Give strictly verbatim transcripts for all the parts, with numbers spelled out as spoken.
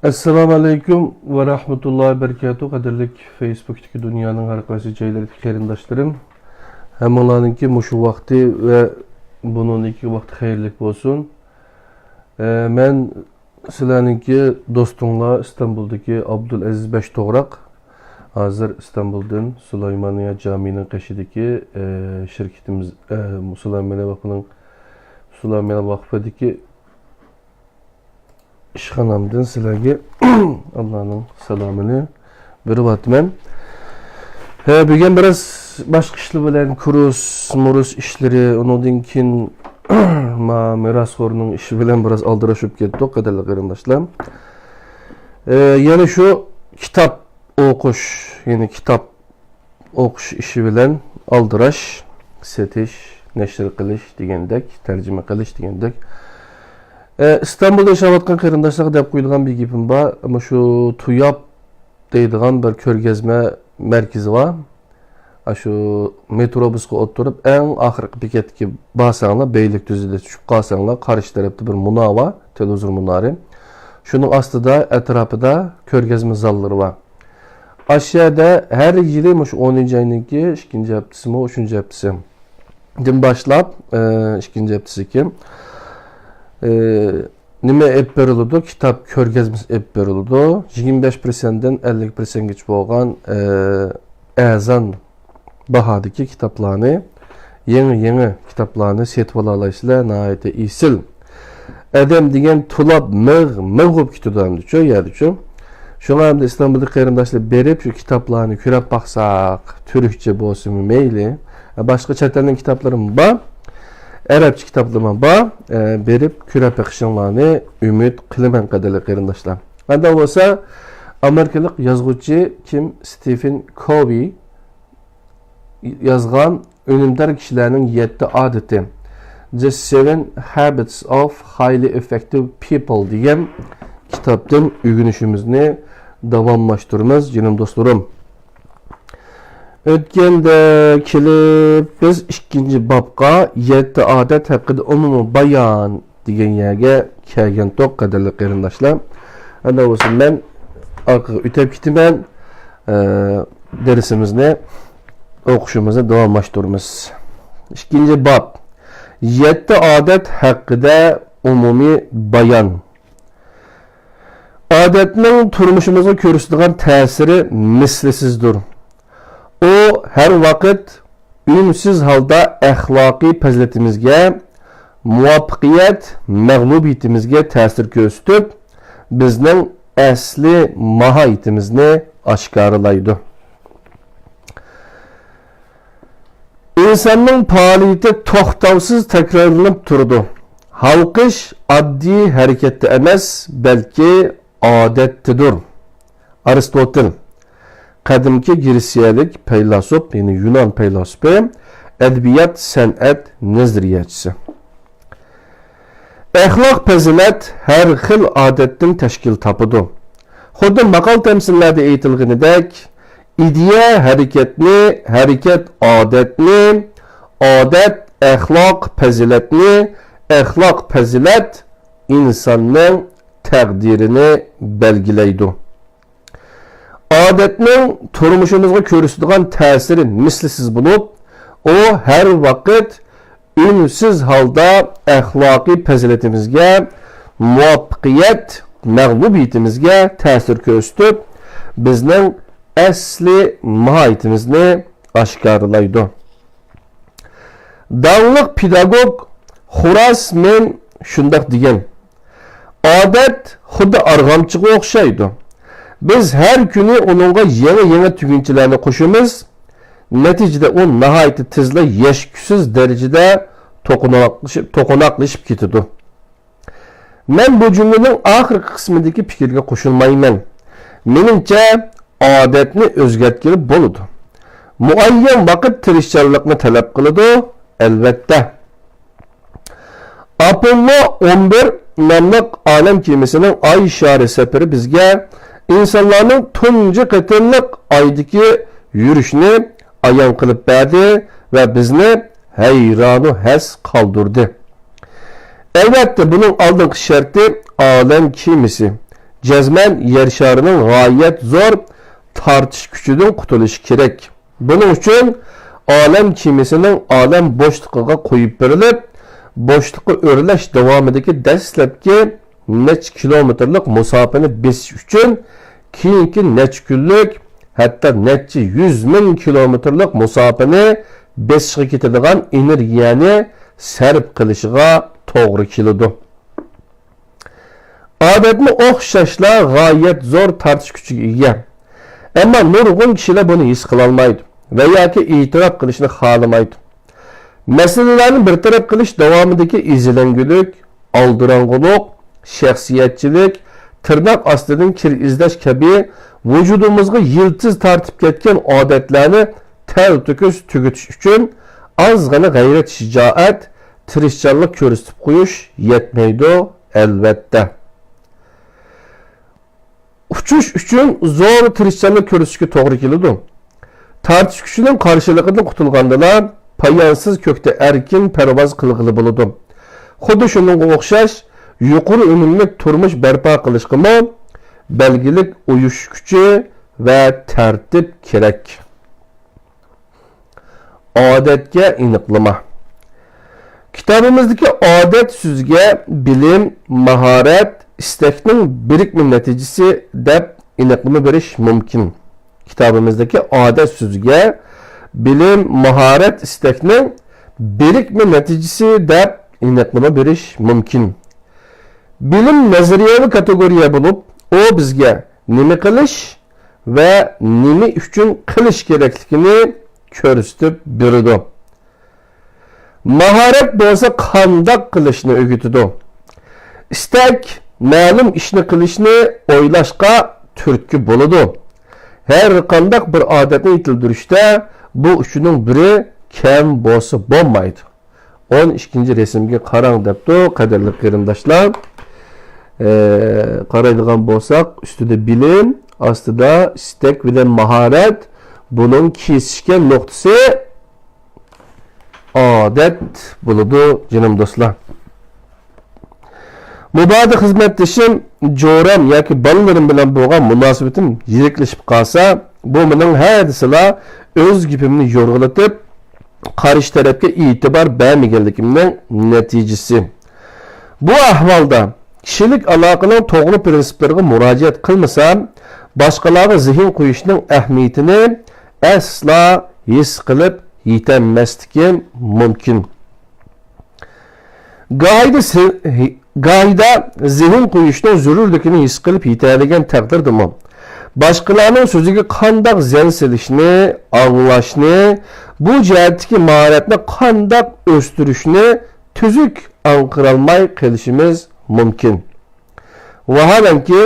ئەسسالامۇ ئەلەيكۇم ۋە رەھمەتۇللاھى ۋە بەرىكاتۇھ. قەدىرلىك فېيسبۇكتىكى دۇنيانىڭ ھەر قايسى جايلىرىدىكى قېرىنداشلىرىم، ھەممىڭلارنىڭكى مۇشۇ ۋاقتى ۋە بۇنىڭدىكى ۋاقتى خەيرلىك بولسۇن. ئە، مەن سىلەرنىڭكى دوستۇڭلار ئىستانبۇلدىكى ئابدۇلئەزىز بەشتوغراق. ھازىر ئىستانبۇلدىن سۇلايمانىيە جامىنىڭ قېشىدىكى، ئە، شىركىتىمىز، ئە، سۇلايمانىيە ۋاقفىنىڭ، سۇلايمانىيە ۋاقفىدىكى ئىشخانامدىن سىلەرگە ئاللانىڭ سالامىنى بېرىۋاتىمەن. ھە، بۈگۈن بىراز باشقا ئىشلار بىلەن، كۇرس، مۇرس ئىشلىرى، ئۇنىڭدىن كېيىن ما مىراسخورنىڭ ئىشى بىلەن بىراز ئالدىراش بولۇپ كەتتۇق، قەدىرلىك قېرىنداشلار. ئە، يەنە شۇ كىتاب ئوقۇش، يەنى كىتاب ئوقۇش ئىشى بىلەن ئالدىراش، سېتىش، نەشر قىلىش دېگەندەك، تەرجىمە قىلىش دېگەندەك. ئە، ئىستانبۇلدا ياشاۋاتقان قېرىنداشلارغا دەپ قويىدىغان بىر گېپىم بار. مۇشۇ تۇياپ دەيدىغان بىر كۆرگەزمە مەركىزى بار. ئاشۇ مېتروبۇسقا ئولتۇرۇپ، ئەڭ ئاخىرقى بېكەتكە بارساڭلار، بەيلىك تۈزىدە چۈشۈپ قالساڭلار، قارشى تەرەپتە بىر مۇنارە بار، تېلېۋىزور مۇنارى. شۇنىڭ ئاستىدا، ئەتراپىدا كۆرگەزمە زاللىرى بار. ئاشۇ يەردە ھەر يىلى مۇشۇ ئونىنچى ئاينىڭكى ئىككىنچى ھەپتىسىمۇ، ئۈچىنچى ھەپتىسى دىن باشلاپ، ئە، ئىككىنچى ھەپتىسىكى، ئە، نېمە ئېلىپ بېرىلىدۇ؟ كىتاب كۆرگەزمىسى ئېلىپ بېرىلىدۇ. يىگىرمە بەش پىرسەنتتىن ئەللىك پىرسەنتكىچە بولغان، ئە، ئەرزان باھادىكى كىتابلارنى، يېڭى، يېڭى كىتابلارنى سېتىۋالالايسىلەر، ناھايىتى ئېسىل. ئادەم دېگەن تولا مىغ، مىغ بولۇپ كېتىدۇ ئەمدىچۇ، يەردىچۇ. شۇڭا ئەمدى ئىستانبۇلدىكى قېرىنداشلار بېرىپ، شۇ كىتابلارنى كۆرۈپ باقساق، تۈركچە بولسىمۇ مەيلى، باشقا چەت ئەلنىڭ كىتابلىرىمۇ بار، ئەرەبچە كىتابلىرىمۇ بار، ئە، بېرىپ كۆرۈپ بېقىشىڭلارنى ئۈمىد قىلىمەن، قەدىرلىك قېرىنداشلار. ئەندى بولسا ئامېرىكىلىق يازغۇچى كىم ستىفېن كوۋى يازغان ئۈنۈمدار كىشىلەرنىڭ يەتتە ئادىتى، The Seven Habits of Highly Effective People دېگەن كىتابتىن ئۆگىنىشىمىزنى داۋاملاشتۇرىمىز، جېنىم دوستلىرىم. ئۆتكەندە كېلىپ، بىز ئىككىنچى بابقا يەتتە ئادەت ھەققىدە ئومۇمىي بايان دېگەن يەرگە كەلگەنتۇق، قەدىرلىك قېرىنداشلار. ئەندى بولسا مەن ئارقىغا ئۆتۈپ كېتىمەن. ئە، دەرسىمىزنى، ئوقۇشىمىزنى داۋاملاشتۇرىمىز. ئىككىنچى باب. يەتتە ئادەت ھەققىدە ئومۇمىي بايان. ئادەتنىڭ تۇرمۇشىمىزغا كۆرسىتىدىغان تەسىرى مىسلىسىزدۇر. ئۇ ھەر ۋاقىت ئۈنسىز ھالدا ئەخلاقىي پەزىلىتىمىزگە، مۇۋەپپەقىيەت، مەغلۇبىيىتىمىزگە تەسىر كۆرسىتىپ، بىزنىڭ ئەسلىي ماھىيىتىمىزنى ئاشكارىلايدۇ. ئىنساننىڭ پائالىيىتى توختاۋسىز تەكرارلىنىپ تۇرىدۇ. ھالقىش ئاددىي ھەرىكەتتە ئەمەس، بەلكى ئادەتتىدۇر. ئارستوتىل، قەدىمكى گرېتسىيەلىك پەيلاسوپ، يەنى يۇنان پەيلاسوپى، ئەدەبىيات، سەنئەت نەزەرىيەچىسى. ئەخلاق پەزىلەت ھەر خىل ئادەتتىن تەشكىل تاپىدۇ. خۇددى ماقال-تەمسىللەردە ئېيتىلغىنىدەك، ئىدىيە ھەرىكەتنى، ھەرىكەت ئادەتنى، ئادەت ئەخلاق پەزىلەتنى، ئەخلاق پەزىلەت ئىنساننىڭ تەقدىرىنى بەلگىلەيدۇ. ئادەتنىڭ تۇرمۇشىمىزغا كۆرسىتىدىغان تەسىرى مىسلىسىز بولۇپ، ئۇ ھەر ۋاقىت ئۈنسىز ھالدا ئەخلاقىي پەزىلىتىمىزگە، مۇۋەپپەقىيەت، مەغلۇبىيىتىمىزگە تەسىر كۆرسىتىپ، بىزنىڭ ئەسلىي ماھىيىتىمىزنى ئاشكارىلايدۇ. داڭلىق پېداگوگ خوراسمېن شۇنداق دېگەن: ئادەت خۇددى ئارغامچىغا ئوخشايدۇ. بىز ھەر كۈنى ئۇنىڭغا يېڭى-يېڭى تۈگۈنچىلەرنى قوشىمىز، نەتىجىدە ئۇ ناھايىتى تېزلا يەشكۈسىز دەرىجىدە توقۇناقلىشىپ، توقۇناقلىشىپ كېتىدۇ. مەن بۇ جۈملىنىڭ ئاخىرقى قىسمىدىكى پىكىرگە قوشۇلمايمەن. مېنىڭچە، ئادەتنى ئۆزگەرتكىلى بولىدۇ. مۇئەييەن ۋاقىت تىرىشچانلىقنى تەلەپ قىلىدۇ، ئەلۋەتتە. ئاپوللو ئون بىر ناملىق ئالەم كېمىسىنىڭ ئاي شارى سەپىرى بىزگە ئىنسانلارنىڭ تۇنجى قېتىملىق ئايدىكى يۈرۈشىنى ئايان قىلىپ بەردى ۋە بىزنى ھەيرانۇ ھەس قالدۇردى. ئەلۋەتتە، بۇنىڭ ئالدىنقى شەرتى ئالەم كېمىسى. جەزمەن يەر شارىنىڭ غايەت زور تارتىش كۈچىدىن قۇتۇلۇشى كېرەك. بۇنىڭ ئۈچۈن ئالەم كېمىسىنىڭ ئالەم بوشلۇقىغا قويۇپ بېرىلىپ، بوشلۇققا ئۆرلەش داۋامىدىكى دەسلەپكى نەچچە كىلومېتىرلىق مۇساپىنى بېسىش ئۈچۈن كېيىنكى نەچچە كۈنلۈك، ھەتتا نەچچە يۈز مىڭ كىلومېتىرلىق مۇساپىنى بېسىشقا كېتىدىغان ئېنېرگىيەنى سەرپ قىلىشىغا توغرا كېلىدۇ. ئادەتمۇ ئوخشاشلا غايەت زور تارتىش كۈچىگە ئىگە. ئەمما نۇرغۇن كىشىلەر بۇنى ھېس قىلالمايدۇ ۋە ياكى ئېتىراپ قىلىشنى خالىمايدۇ. مەسىلىلەرنى بىر تەرەپ قىلىش داۋامىدىكى ئېزىلەڭگۈلۈك، ئالدىراڭغۇلۇق، شەخسىيەتچىلىك، تىرناق ئاستىدىن كىر ئىزدەش كەبى ۋۇجۇدىمىزغا يىلتىز تارتىپ كەتكەن ئادەتلەرنى تەلتۆكۈس تۈگىتىش ئۈچۈن ئازغىنە غەيرەت-شىجائەت، تىرىشچانلىق كۆرسىتىپ قويۇش يەتمەيدۇ، ئەلۋەتتە. ئۇچۇش ئۈچۈن زور تىرىشچانلىق كۆرسىتىشكە توغرا كېلىدۇ. تارتىش كۈچىنىڭ قارشىلىقىدىن قۇتۇلغاندىلا، پايانسىز كۆكتە ئەركىن پەرۋاز قىلغىلى بولىدۇ. خۇددى شۇنىڭغا ئوخشاش، يۇقىرى ئۈنۈملۈك تۇرمۇش بەرپا قىلىشقىمۇ بەلگىلىك ئۇيۇشۇش كۈچى ۋە تەرتىپ كېرەك. ئادەتكە ئېنىقلىما. كىتابىمىزدىكى ئادەت سۆزىگە بىلىم، ماھارەت، ئىستەكنىڭ بىرىكمە نەتىجىسى دەپ ئېنىقلىما بېرىش مۇمكىن. كىتابىمىزدىكى ئادەت سۆزىگە بىلىم، ماھارەت، ئىستەكنىڭ بىرىكمە نەتىجىسى دەپ ئېنىقلىما بېرىش مۇمكىن. بىلىم نەزەرىيەۋى كاتېگورىيە بولۇپ، ئۇ بىزگە نېمە قىلىش ۋە نېمە ئۈچۈن قىلىش كېرەكلىكىنى كۆرسىتىپ بېرىدۇ. ماھارەت بولسا قانداق قىلىشنى ئۆگىتىدۇ. ئىستەك مەلۇم ئىشنى قىلىشنى ئويلاشقا تۈرتكە بولىدۇ. ھەر قانداق بىر ئادەتنى يېتىلدۈرۈشتە بۇ ئۈچىنىڭ بىرى كەم بولسا بولمايدۇ. ئون ئىككىنچى رەسىمگە قاراڭ دەپتۇ، قەدىرلىك قېرىنداشلار. ئە، قارايدىغان بولساق، ئۈستىدە بىلىم، ئاستىدا ئىستەك بىلەن ماھارەت، بۇنىڭ كېسىشكەن نۇقتىسى ئادەت بولىدۇ، جېنىم دوستلار. مۇبادا خىزمەتدىشىم، جورام ياكى بالىلىرىم بىلەن بولغان مۇناسىۋىتىم يىرىكلىشىپ قالسا، بۇ مېنىڭ ھە دېسىلا ئۆز گېپىمنى يورغىلىتىپ، قارشى تەرەپكە ئېتىبار بەرمىگەنلىكىمنىڭ نەتىجىسى. بۇ ئەھۋالدا كىشىلىك ئالاقىنىڭ توغرا پىرىنسىپلىرىغا مۇراجىئەت قىلمىسا، باشقىلارغا زېھىن قويۇشنىڭ ئەھمىيىتىنى ئەسلا ھېس قىلىپ يېتەلمەسلىكىم مۇمكىن. گاھىدا سى-، گاھىدا زېھىن قويۇشنىڭ زۆرۈرلۈكىنى ھېس قىلىپ يېتەلىگەن تەقدىردىمۇ، باشقىلارنىڭ سۆزىگە قانداق زەن سېلىشنى، ئاڭلاشنى، بۇ جەھەتتىكى ماھارەتنى قانداق ئۆستۈرۈشنى تۈزۈك ئاڭقىرالماي قېلىشىمىز مۇمكىن. ۋاھالەنكى،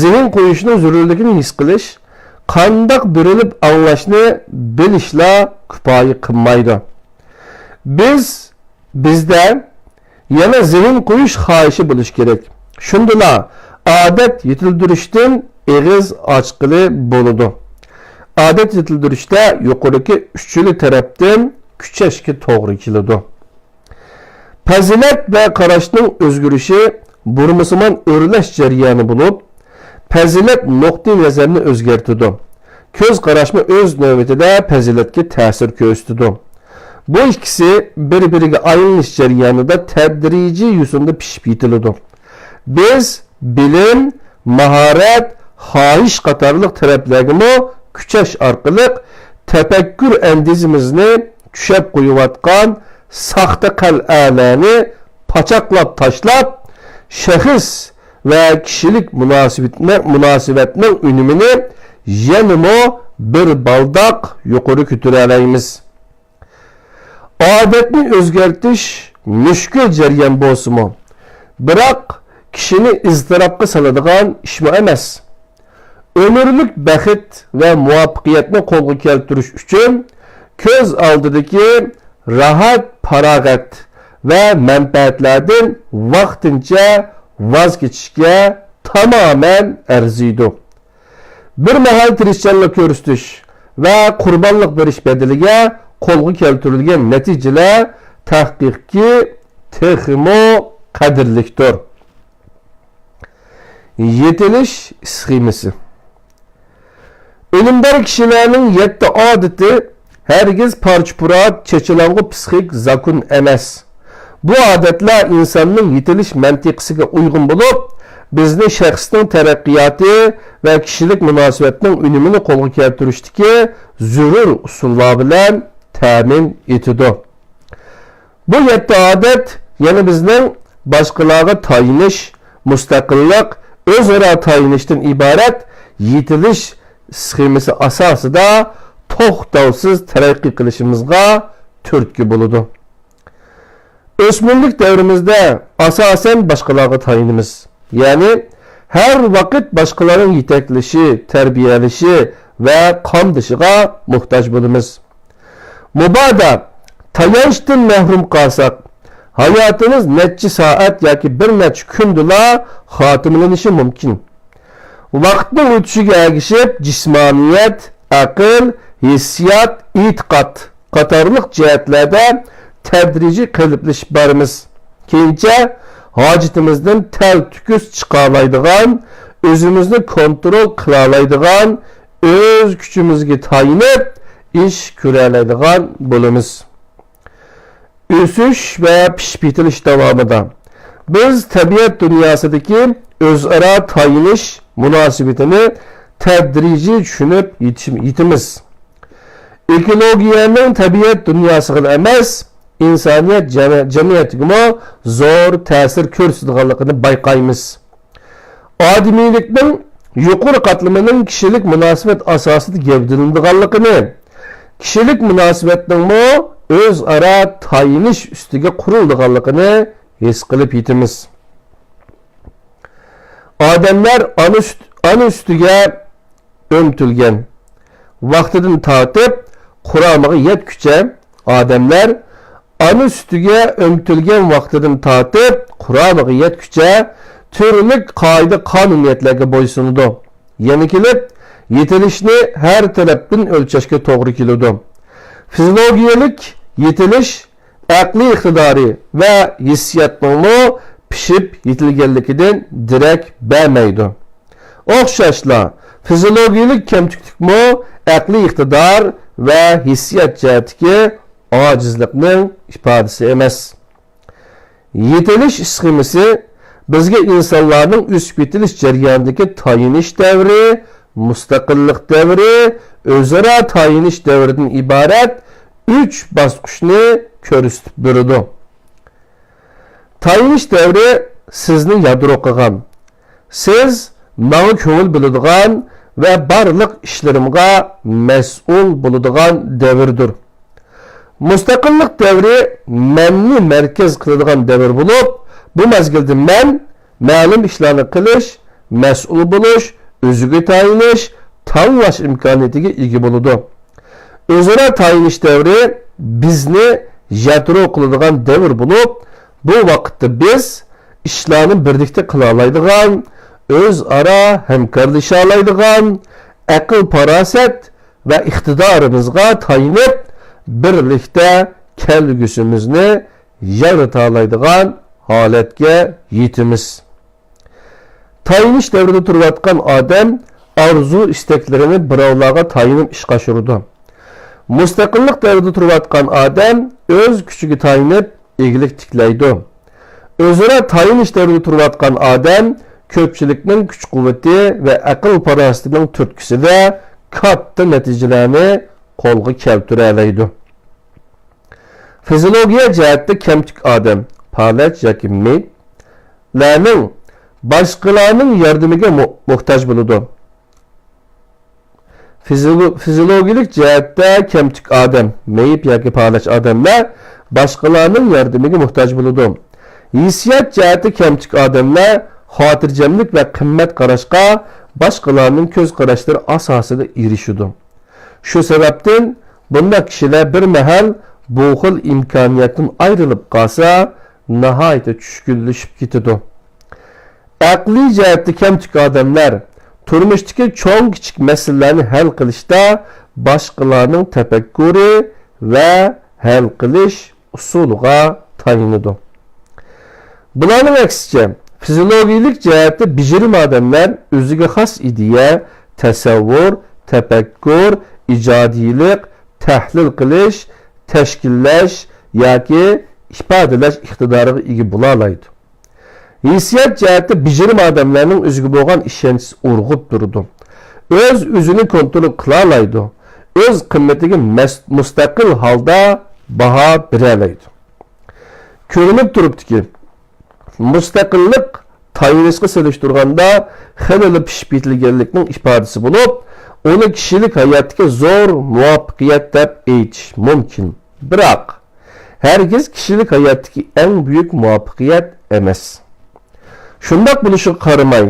زېھىن قويۇشنىڭ زۆرۈرلۈكىنى ھېس قىلىش، قانداق بېرىلىپ ئاڭلاشنى بىلىشلا كۇپايە قىلمايدۇ. بىز، بىزدە يەنە زېھىن قويۇش خاھىشى بولۇشى كېرەك. شۇندىلا ئادەت يېتىلدۈرۈشتىن ئېغىز ئاچقىلى بولىدۇ. ئادەت يېتىلدۈرۈشتە يۇقىرىقى ئۈچىلا تەرەپتىن كۈچەشكە توغرا كېلىدۇ. پەزىلەت ۋە قاراشنىڭ ئۆزگىرىشى بۇرمىسىمان ئۆرلەش جەريانى بولۇپ، پەزىلەت نۇقتىئىنەزەرنى ئۆزگەرتىدۇ. كۆز قاراشمۇ ئۆز نۆۋىتىدە پەزىلەتكە تەسىر كۆرسىتىدۇ. بۇ ئىككىسى بىر-بىرىگە ئايلىنىش جەريانىدا تەدرىجىي يوسۇندا پىشىپ يېتىلىدۇ. بىز بىلىم، ماھارەت، خاھىش قاتارلىق تەرەپلەرگىمۇ كۈچەش ئارقىلىق تەپەككۇر ئەندىزىمىزنى چۈشەپ قويۇۋاتقان ساختا قەلئەلەرنى پاچاقلاپ تاشلاپ، شەخس ۋە كىشىلىك مۇناسىۋەتنى، مۇناسىۋەتنىڭ ئۈنۈمىنى يەنىمۇ بىر بالداق يۇقىرى كۆتۈرەلەيمىز. ئادەتنى ئۆزگەرتىش مۈشكۈل جەريان بولسىمۇ، بىراق كىشىنى ئىزتىراپقا سالىدىغان ئىشمۇ ئەمەس. ئۆمۈرلۈك بەخت ۋە مۇۋەپپەقىيەتنى قولغا كەلتۈرۈش ئۈچۈن كۆز ئالدىدىكى راھەت-پاراغەت ۋە مەنپەئەتلەردىن ۋاقتىنچە ۋاز كېچىشكە تامامەن ئەرزىيدۇ. بىر مەھەل تىرىشچانلىق كۆرسىتىش ۋە قۇربانلىق بېرىش بەدىلىگە قولغا كەلتۈرۈلگەن نەتىجىلەر تەھقىقكى تېخىمۇ قەدىرلىكتۇر. يېتىلىش سخېمىسى. ئۆلۈمدار كىشىلەرنىڭ يەتتە ئادىتى ھەرگىز پارچە-پۇرات، چېچىلاڭغۇ پىسخىك زاكۇن ئەمەس. بۇ ئادەتلەر ئىنساننىڭ يېتىلىش مەنتىقىسىگە ئۇيغۇن بولۇپ، بىزنى شەخسنىڭ تەرەققىياتى ۋە كىشىلىك مۇناسىۋەتنىڭ ئۈنۈمىنى قولغا كەلتۈرۈشتىكى زۆرۈر ئۇسۇللار بىلەن تەمىن ئېتىدۇ. بۇ يەتتە ئادەت يەنە بىزنىڭ باشقىلارغا تايىنىش، مۇستەقىللىق، ئۆزئارا تايىنىشتىن ئىبارەت يېتىلىش سخېمىسى ئاساسىدا توختاۋسىز تەرەققىي قىلىشىمىزغا تۈرتكە بولىدۇ. ئۆسمۈرلۈك دەۋرىمىزدە ئاساسەن باشقىلارغا تايىنىمىز. يەنى ھەر ۋاقىت باشقىلارنىڭ يېتەكلىشى، تەربىيەلىشى ۋە قامدىشىغا موھتاج بولىمىز. مۇبادا تايانچتىن مەھرۇم قالساق، ھاياتىمىز نەچچە سائەت ياكى بىر نەچچە كۈندىلا خاتىمىلىنىشى مۇمكىن. ۋاقىتنىڭ ئۆتۈشىگە ئەگىشىپ، جىسمانىيەت، ئەقىل، ھېسسىيات، ئېتىقاد قاتارلىق جەھەتلەردە تەدرىجىي قېلىپلىشىپ بارىمىز. كېيىنچە ھاجىتىمىزدىن تەلتۆكۈس چىقالايدىغان، ئۆزىمىزنى كونترول قىلالايدىغان، ئۆز كۈچىمىزگە تايىنىپ ئىش كۆرەلەيدىغان بولىمىز. ئۆسۈش ۋە پىشىپ يېتىلىش داۋامىدا بىز تەبىئەت دۇنياسىدىكى ئۆزئارا تايىنىش مۇناسىۋىتىنى تەدرىجىي چۈشىنىپ يېتىش-، يېتىمىز. ئېكولوگىيەنىڭ تەبىئەت دۇنياسىغىلا ئەمەس، ئىنسانىيەت جەمە-، جەمئىيىتىگىمۇ زور تەسىر كۆرسىتىدىغانلىقىنى بايقايمىز. ئادىمىيلىكنىڭ يۇقىرى قاتلىمىنىڭ كىشىلىك مۇناسىۋەت ئاساسىدا گەۋدىلىنىدىغانلىقىنى، كىشىلىك مۇناسىۋەتنىڭمۇ ئۆزئارا تايىنىش ئۈستىگە قۇرۇلىدىغانلىقىنى ھېس قىلىپ يېتىمىز. ئادەملەر ئانا سۈت-، ئانا سۈتىگە ئۆمتۈلگەن ۋاقتىدىن تارتىپ قۇرامىغا يەتكۈچە، ئادەملەر ئانا سۈتىگە ئۆمتۈلگەن ۋاقتىدىن تارتىپ قۇرامىغا يەتكۈچە تۈرلۈك قائىدە-قانۇنىيەتلەرگە بويسۇنىدۇ. يەنە كېلىپ، يېتىلىشنى ھەر تەرەپتىن ئۆلچەشكە توغرا كېلىدۇ. فىزىولوگىيەلىك يېتىلىش ئەقلىي ئىقتىدارى ۋە ھېسسىياتنىڭمۇ پىشىپ يېتىلگەنلىكىدىن دېرەك بەرمەيدۇ. ئوخشاشلا، فىزىولوگىيەلىك كەمتۈكلۈكمۇ ئەقلىي ئىقتىدار ۋە ھېسسىيات جەھەتتىكى ئاجىزلىقنىڭ ئىپادىسى ئەمەس. يېتىلىش سخېمىسى بىزگە ئىنسانلارنىڭ ئۆسۈپ يېتىلىش جەريانىدىكى تايىنىش دەۋرى، مۇستەقىللىق دەۋرى، ئۆزئارا تايىنىش دەۋرىدىن ئىبارەت ئۈچ باسقۇچنى كۆرسىتىپ بېرىدۇ. تايىنىش دەۋرى سىزنى يادرو قىلغان، سىز ماڭا كۆڭۈل بۆلىدىغان ۋە بارلىق ئىشلىرىمغا مەسئۇل بولىدىغان دەۋردۇر. مۇستەقىللىق دەۋرى مەننى مەركەز قىلىدىغان دەۋر بولۇپ، بۇ مەزگىلدە مەن مەلۇم ئىشلارنى قىلىش، مەسئۇل بولۇش، ئۆزىگە تايىنىش، تاللاش ئىمكانىيىتىگە ئىگە بولىدۇ. ئۆزئارا تايىنىش دەۋرى بىزنى يادرو قىلىدىغان دەۋر بولۇپ، بۇ ۋاقىتتا بىز ئىشلارنى بىرلىكتە قىلالايدىغان، ئۆزئارا ھەمكارلىشالايدىغان، ئەقىل-پاراسەت ۋە ئىقتىدارىمىزغا تايىنىپ، بىرلىكتە كەلگۈسىمىزنى يارىتالايدىغان ھالەتكە يېتىمىز. تايىنىش دەۋرىدە تۇرۇۋاتقان ئادەم ئارزۇ-ئىستەكلىرىنى بىراۋلارغا تايىنىپ ئىشقا ئاشۇرىدۇ. مۇستەقىللىق دەۋرىدە تۇرۇۋاتقان ئادەم ئۆز كۈچىگە تايىنىپ ئىگىلىك تىكلەيدۇ. ئۆزئارا تايىنىش دەۋرىدە تۇرۇۋاتقان ئادەم كۆپچىلىكنىڭ كۈچ-قۇۋۋىتى ۋە ئەقىل-پاراسىتىنىڭ تۈرتكىسىدە كاتتا نەتىجىلەرنى قولغا كەلتۈرەلەيدۇ. فىزىولوگىيە جەھەتتە كەمتۈك ئادەم، پالەچ ياكى مېيىپلەرنىڭ باشقىلارنىڭ ياردىمىگە مو-، موھتاج بولىدۇ. فىزىولو-، فىزىولوگىيەلىك جەھەتتە كەمتۈك ئادەم، مېيىپ ياكى پالەچ ئادەملەر باشقىلارنىڭ ياردىمىگە موھتاج بولىدۇ. ھېسسىيات جەھەتتە كەمتۈك ئادەملەر خاتىرجەملىك ۋە قىممەت قاراشقا باشقىلارنىڭ كۆز قاراشلىرى ئاساسىدا ئېرىشىدۇ. شۇ سەۋەبتىن بۇنداق كىشىلەر بىر مەھەل بۇ خىل ئىمكانىيەتتىن ئايرىلىپ قالسا، ناھايىتى چۈشكۈنلىشىپ كېتىدۇ. ئەقلىي جەھەتتە كەمتۈك ئادەملەر تۇرمۇشتىكى چوڭ-كىچىك مەسىلىلەرنى ھەل قىلىشتا باشقىلارنىڭ تەپەككۇرى ۋە ھەل قىلىش ئۇسۇلىغا تايىنىدۇ. بۇلارنىڭ ئەكسىچە، فىزىولوگىيەلىك جەھەتتە بېجىرىم ئادەملەر ئۆزىگە خاس ئىدىيە، تەسەۋۋۇر، تەپەككۇر، ئىجادىيلىق، تەھلىل قىلىش، تەشكىللەش ياكى ئىپادىلەش ئىقتىدارىغا ئىگە بولالايدۇ. ھېسسىيات جەھەتتە بېجىرىم ئادەملەرنىڭ ئۆزىگە بولغان ئىشەنچى ئۇرغۇپ تۇرىدۇ. ئۆز-ئۆزىنى كونترول قىلالايدۇ. ئۆز قىممىتىگە مەس-، مۇستەقىل ھالدا باھا بېرەلەيدۇ. كۆرۈنۈپ تۇرۇپتۇكى، مۇستەقىللىق تايىنىشقا سېلىشتۇرغاندا خېلىلا پىشىپ يېتىلگەنلىكنىڭ ئىپادىسى بولۇپ، ئۇنى كىشىلىك ھاياتتىكى زور مۇۋەپپەقىيەت دەپ ئېيتىش مۇمكىن. بىراق، ھەرگىز كىشىلىك ھاياتتىكى ئەڭ بۈيۈك مۇۋەپپەقىيەت ئەمەس. شۇنداق بولۇشىغا قارىماي،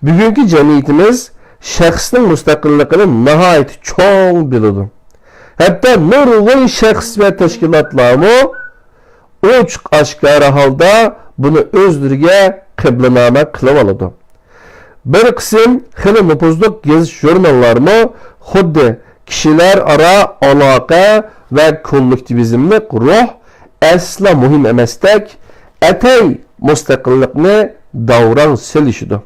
بۈگۈنكى جەمئىيىتىمىز شەخسنىڭ مۇستەقىللىقىنى ناھايىتى چوڭ بىلىدۇ. ھەتتا نۇرغۇن شەخس ۋە تەشكىلاتلارمۇ ئوچۇق-ئاشكارا ھالدا بۇنى ئۆزلىرىگە قىبلىنامە قىلىۋالىدۇ. بىر قىسىم خېلى نوپۇزلۇق گېزىت-ژۇرناللارمۇ خۇددى كىشىلەر ئارا ئالاقە ۋە كوللېكتىۋىزملىق روھ ئەسلا مۇھىم ئەمەستەك، ئەتەي مۇستەقىللىقنى داۋراڭ سېلىشىدۇ.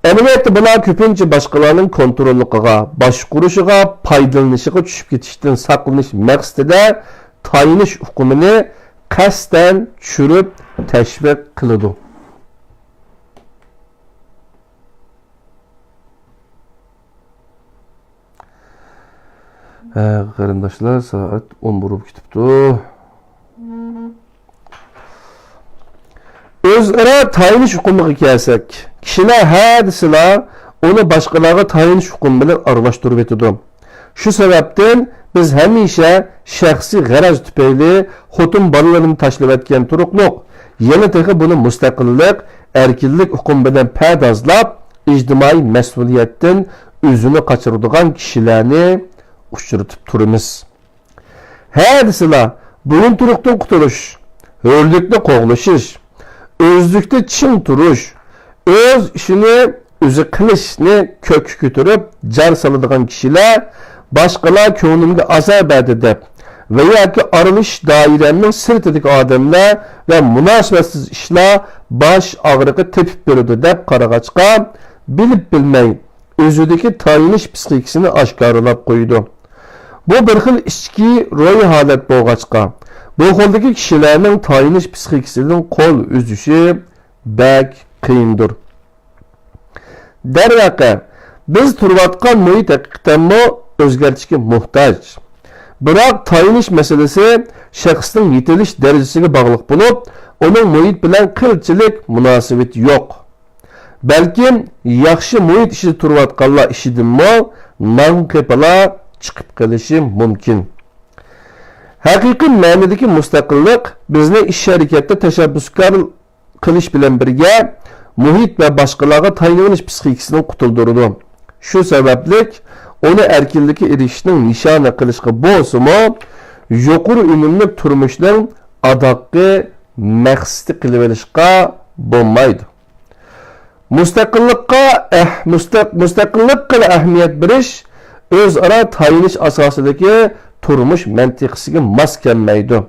ئەمەلىيەتتە بۇلار كۆپىنچە باشقىلارنىڭ كونتروللۇقىغا، باشقۇرۇشىغا، پايدىلىنىشىغا چۈشۈپ كېتىشتىن ساقلىنىش مەقسىتىدە تايىنىش ئۇقۇمىنى قەستەن چۈشۈرۈپ تەشۋىق قىلىدۇ. ھە، قېرىنداشلار، سائەت ئون بولۇپ كېتىپتۇ. ئۆزئارا تايىنىش ئۇقۇمىغا كەلسەك، كىشىلەر ھە دېسىلا، ئۇنى باشقىلارغا تايىنىش ئۇقۇمى بىلەن ئارىلاشتۇرۇۋېتىدۇ. شۇ سەۋەبتىن بىز ھەمىشە شەخسىي غەرەز تۈپەيلى خوتۇن بالىلىرىنى تاشلىۋەتكەن تۇرۇقلۇق، يەنە تېخى بۇنى مۇستەقىللىق، ئەركىنلىك ئۇقۇمى بىلەن پەردازلاپ، ئىجتىمائىي مەسئۇلىيەتتىن ئۆزىنى قاچۇرىدىغان كىشىلەرنى ئۇچرىتىپ تۇرىمىز. ھە دېسىلا، بويۇنتۇرۇقتىن قۇتۇلۇش، ھۆرلۈكنى قوغلىشىش، ئۆزلۈكتە چىڭ تۇرۇش، ئۆز ئىشىنى ئۆزى قىلىشنى كۆككە كۆتۈرۈپ جان سالىدىغان كىشىلەر باشقىلار كۆڭلۈمگە ئازار بەردى دەپ ۋە ياكى ئارىلىشىش دائىرەمنىڭ سىرتىدىكى ئادەملەر ۋە مۇناسىۋەتسىز ئىشلار باش ئاغرىقى تېپىپ بېرىدۇ دەپ قارىغاچقا، بىلىپ بىلمەي ئۆزىدىكى تايىنىش پىسخىكىسىنى ئاشكارىلاپ قويىدۇ. بۇ بىر خىل ئىچكى روھىي ھالەت بولغاچقا، بۇ خىلدىكى كىشىلەرنىڭ تايىنىش پىسخىكىسىدىن قول ئۈزۈشى بەك قىيىندۇر. دەرۋەقە، بىز تۇرۇۋاتقان مۇھىت ھەقىقەتەنمۇ ئۆزگەرتىشكە موھتاج. بىراق تايىنىش مەسىلىسى شەخسنىڭ يېتىلىش دەرىجىسىگە باغلىق بولۇپ، ئۇنىڭ مۇھىت بىلەن قىلچىلىك مۇناسىۋىتى يوق. بەلكىم ياخشى مۇھىت ئىچىدە تۇرۇۋاتقانلار ئىچىدىنمۇ ناڭ قېپىلا چىقىپ قېلىشى مۇمكىن. ھەقىقىي مەنىدىكى مۇستەقىللىق بىزنى ئىش-ھەرىكەتتە تەشەببۇسكار قىلىش بىلەن بىرگە، مۇھىت ۋە باشقىلارغا تايىنىۋېلىش پىسخىكىسىدىن قۇتۇلدۇرىدۇ. شۇ سەۋەبلىك ئۇنى ئەركىنلىككە ئېرىشىشنىڭ نىشانى قىلىشقا بولسىمۇ، يۇقىرى ئۈنۈملۈك تۇرمۇشنىڭ ئاداققى مەقسىتى قىلىۋېلىشقا بولمايدۇ. مۇستەقىللىققا ئەھ-، مۇستەق-، مۇستەقىللىققىلا ئەھمىيەت بېرىش ئۆزئارا تايىنىش ئاساسىدىكى تۇرمۇش مەنتىقىسىگە ماس كەلمەيدۇ.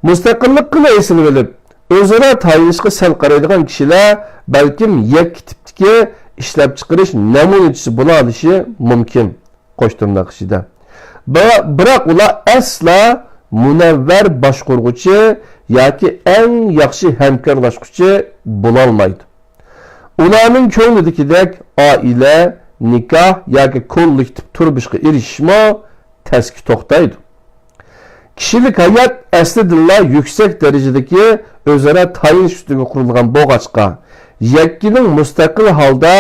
مۇستەقىللىققىلا ئېسىلىۋېلىپ، ئۆزئارا تايىنىشقا سەل قارايدىغان كىشىلەر بەلكىم يەككە تىپتىكى ئىشلەپچىقىرىش نەمۇنىچىسى بولالىشى مۇمكىن. قوش تىرناق ئىچىدە. بىرا-، بىراق ئۇلار ئەسلا مۇنەۋۋەر باشقۇرغۇچى ياكى ئەڭ ياخشى ھەمكارلاشقۇچى بولالمايدۇ. ئۇلارنىڭ كۆڭلىدىكىدەك ئائىلە، نىكاھ ياكى كوللېكتىپ تۇرمۇشقا ئېرىشىشمۇ تەسكە توختايدۇ. كىشىلىك ھايات ئەسلىدىنلا يۈكسەك دەرىجىدىكى ئۆزئارا تايىنىش ئۈستىگە قۇرۇلغان بولغاچقا، يەككىنىڭ مۇستەقىل ھالدا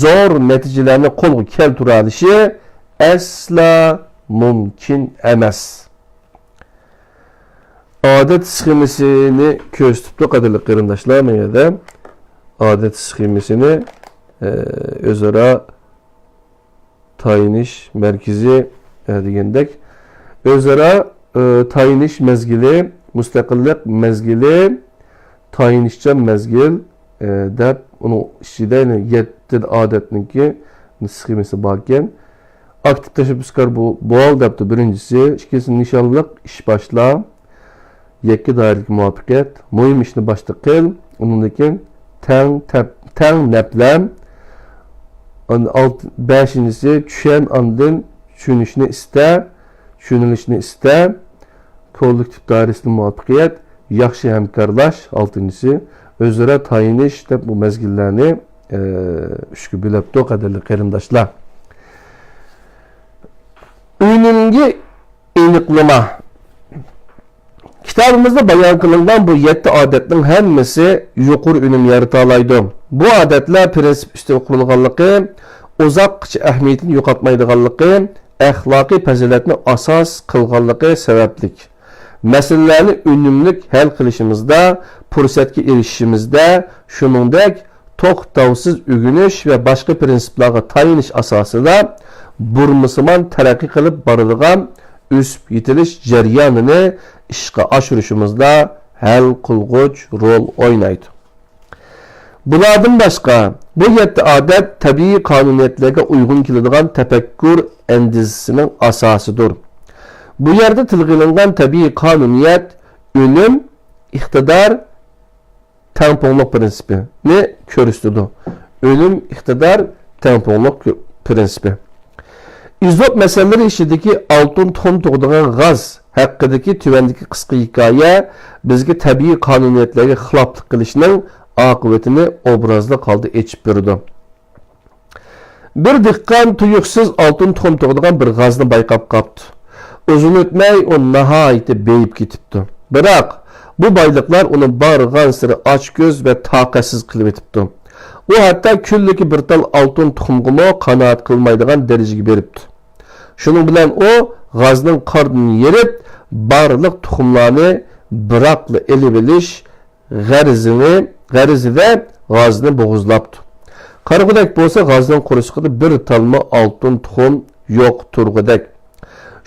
زور نەتىجىلەرنى قولغا كەلتۈرەلىشى ئەسلا مۇمكىن ئەمەس. ئادەت سخېمىسىنى كۆرسىتىپتۇ، قەدىرلىك قېرىنداشلار، مانا يەردە ئادەت سخېمىسىنى، ئە، ئۆزئارا تايىنىش مەركىزى، ئە، دېگەندەك، ئۆزئارا، ئە، تايىنىش مەزگىلى، مۇستەقىللىق مەزگىلى، تايىنىشچان مەزگىل، ئە، دەپ، ئۇنىڭ ئىچىدە يەنە يەتتە ئادەتنىڭكى سخېمىسى باركەن. ئاكتىپ تەشەببۇسكار بو-، بول دەپتۇ بىرىنچىسى، ئىككىنچىسى نىشانلىق ئىش باشلا، يەككە دائىرىدىكى مۇۋەپپەقىيەت، مۇھىم ئىشنى باشتا قىل، ئۇنىڭدىن كېيىن تەڭ تەپ-، تەڭ نەپلەم. ئان-، ئالت-، بەشىنچىسى، چۈشەن، ئاندىن چۈشىنىشنى ئىستە، چۈشىنىلىشنى ئىستە. كوللېكتىپ دائىرىسىدە مۇۋەپپەقىيەت، ياخشى ھەمكارلاش، ئالتىنچىسى، ئۆزئارا تايىنىش دەپ بۇ مەزگىللەرنى، ئە، ئۈچكە بۆلۈپتۇ، قەدىرلىك قېرىنداشلار. ئۈنۈمگە ئېنىقلىما. كىتابىمىزدا بايان قىلىنغان بۇ يەتتە ئادەتنىڭ ھەممىسى يۇقىرى ئۈنۈم يارىتالايدۇ. بۇ ئادەتلەر پىرىنسىپ ئۈستىدە قۇرۇلغانلىقى، ئۇزاققىچە ئەھمىيىتىنى يوقاتمايدىغانلىقى، ئەخلاقىي پەزىلەتنى ئاساس قىلغانلىقى سەۋەبلىك، مەسىلىلەرنى ئۈنۈملۈك ھەل قىلىشىمىزدا، پۇرسەتكە ئېرىشىشىمىزدە، شۇنىڭدەك توختاۋسىز ئۆگىنىش ۋە باشقا پىرىنسىپلارغا تايىنىش ئاساسىدا بۇرمىسىمان تەرەققىي قىلىپ بارىدىغان ئۆسۈپ يېتىلىش جەريانىنى ئىشقا ئاشۇرۇشىمىزدا ھەل قىلغۇچ رول ئوينايدۇ. بۇلاردىن باشقا، بۇ يەتتە ئادەت تەبىئىي قانۇنىيەتلەرگە ئۇيغۇن كېلىدىغان تەپەككۇر ئەندىزىسىنىڭ ئاساسىدۇر. بۇ يەردە تىلغا ئېلىنغان تەبىئىي قانۇنىيەت ئۈنۈم، ئىقتىدار، تەڭپۇڭلۇق پىرىنسىپىنى كۆرسىتىدۇ. ئۈنۈم، ئىقتىدار، تەڭپۇڭلۇق پىرىنسىپى. ئىزوپ مەسەللىرى ئىچىدىكى ئالتۇن تۇخۇم تۇغىدىغان غاز ھەققىدىكى تۆۋەندىكى قىسقا ھېكايە بىزگە تەبىئىي قانۇنىيەتلەرگە خىلاپلىق قىلىشنىڭ ئاقىۋىتىنى ئوبرازلىق ھالدا ئېچىپ بېرىدۇ. بىر دېھقان تۇيۇقسىز ئالتۇن تۇخۇم تۇغىدىغان بىر غازنى بايقاپ قاپتۇ. ئۇزۇن ئۆتمەي ئۇ ناھايىتى بېيىپ كېتىپتۇ. بىراق، بۇ بايلىقلار ئۇنى بارغانسېرى ئاچكۆز ۋە تاقەتسىز قىلىۋېتىپتۇ. ئۇ ھەتتا كۈنلۈكى بىر تال ئالتۇن تۇخۇمغىمۇ قانائەت قىلمايدىغان دەرىجىگە بېرىپتۇ. شۇنىڭ بىلەن ئۇ غازنىڭ قارنىنى يېرىپ، بارلىق تۇخۇملارنى بىراقلا ئېلىۋېلىش غەرىزىنى، غەرىزىدە غازنى بوغۇزلاپتۇ. قارىغۇدەك بولسا، غازنىڭ قورسىقىدا بىر تالمۇ ئالتۇن تۇخۇم يوق تۇرغۇدەك.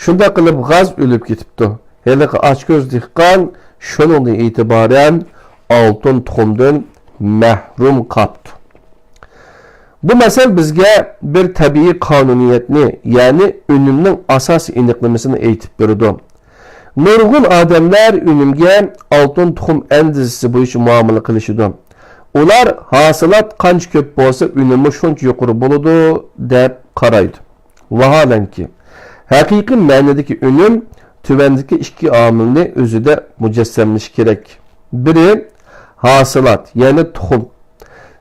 شۇنداق قىلىپ غاز ئۆلۈپ كېتىپتۇ. ھېلىقى ئاچكۆز دېھقان شۇنىڭدىن ئېتىبارەن ئالتۇن تۇخۇمدىن مەھرۇم قاپتۇ. بۇ مەسەل بىزگە بىر تەبىئىي قانۇنىيەتنى، يەنى ئۈنۈمنىڭ ئاساسىي ئېنىقلىمىسىنى ئېيتىپ بېرىدۇ. نۇرغۇن ئادەملەر ئۈنۈمگە ئالتۇن تۇخۇم ئەندىزىسى بويىچە مۇئامىلە قىلىشىدۇ. ئۇلار ھاسىلات قانچە كۆپ بولسا، ئۈنۈممۇ شۇنچە يۇقىرى بولىدۇ، دەپ قارايدۇ. ۋاھالەنكى، ھەقىقىي مەنىدىكى ئۈنۈم تۆۋەندىكى ئىككى ئامىلنى ئۆزىدە مۇجەسسەملىشى كېرەك. بىرى، ھاسىلات، يەنى تۇخۇم.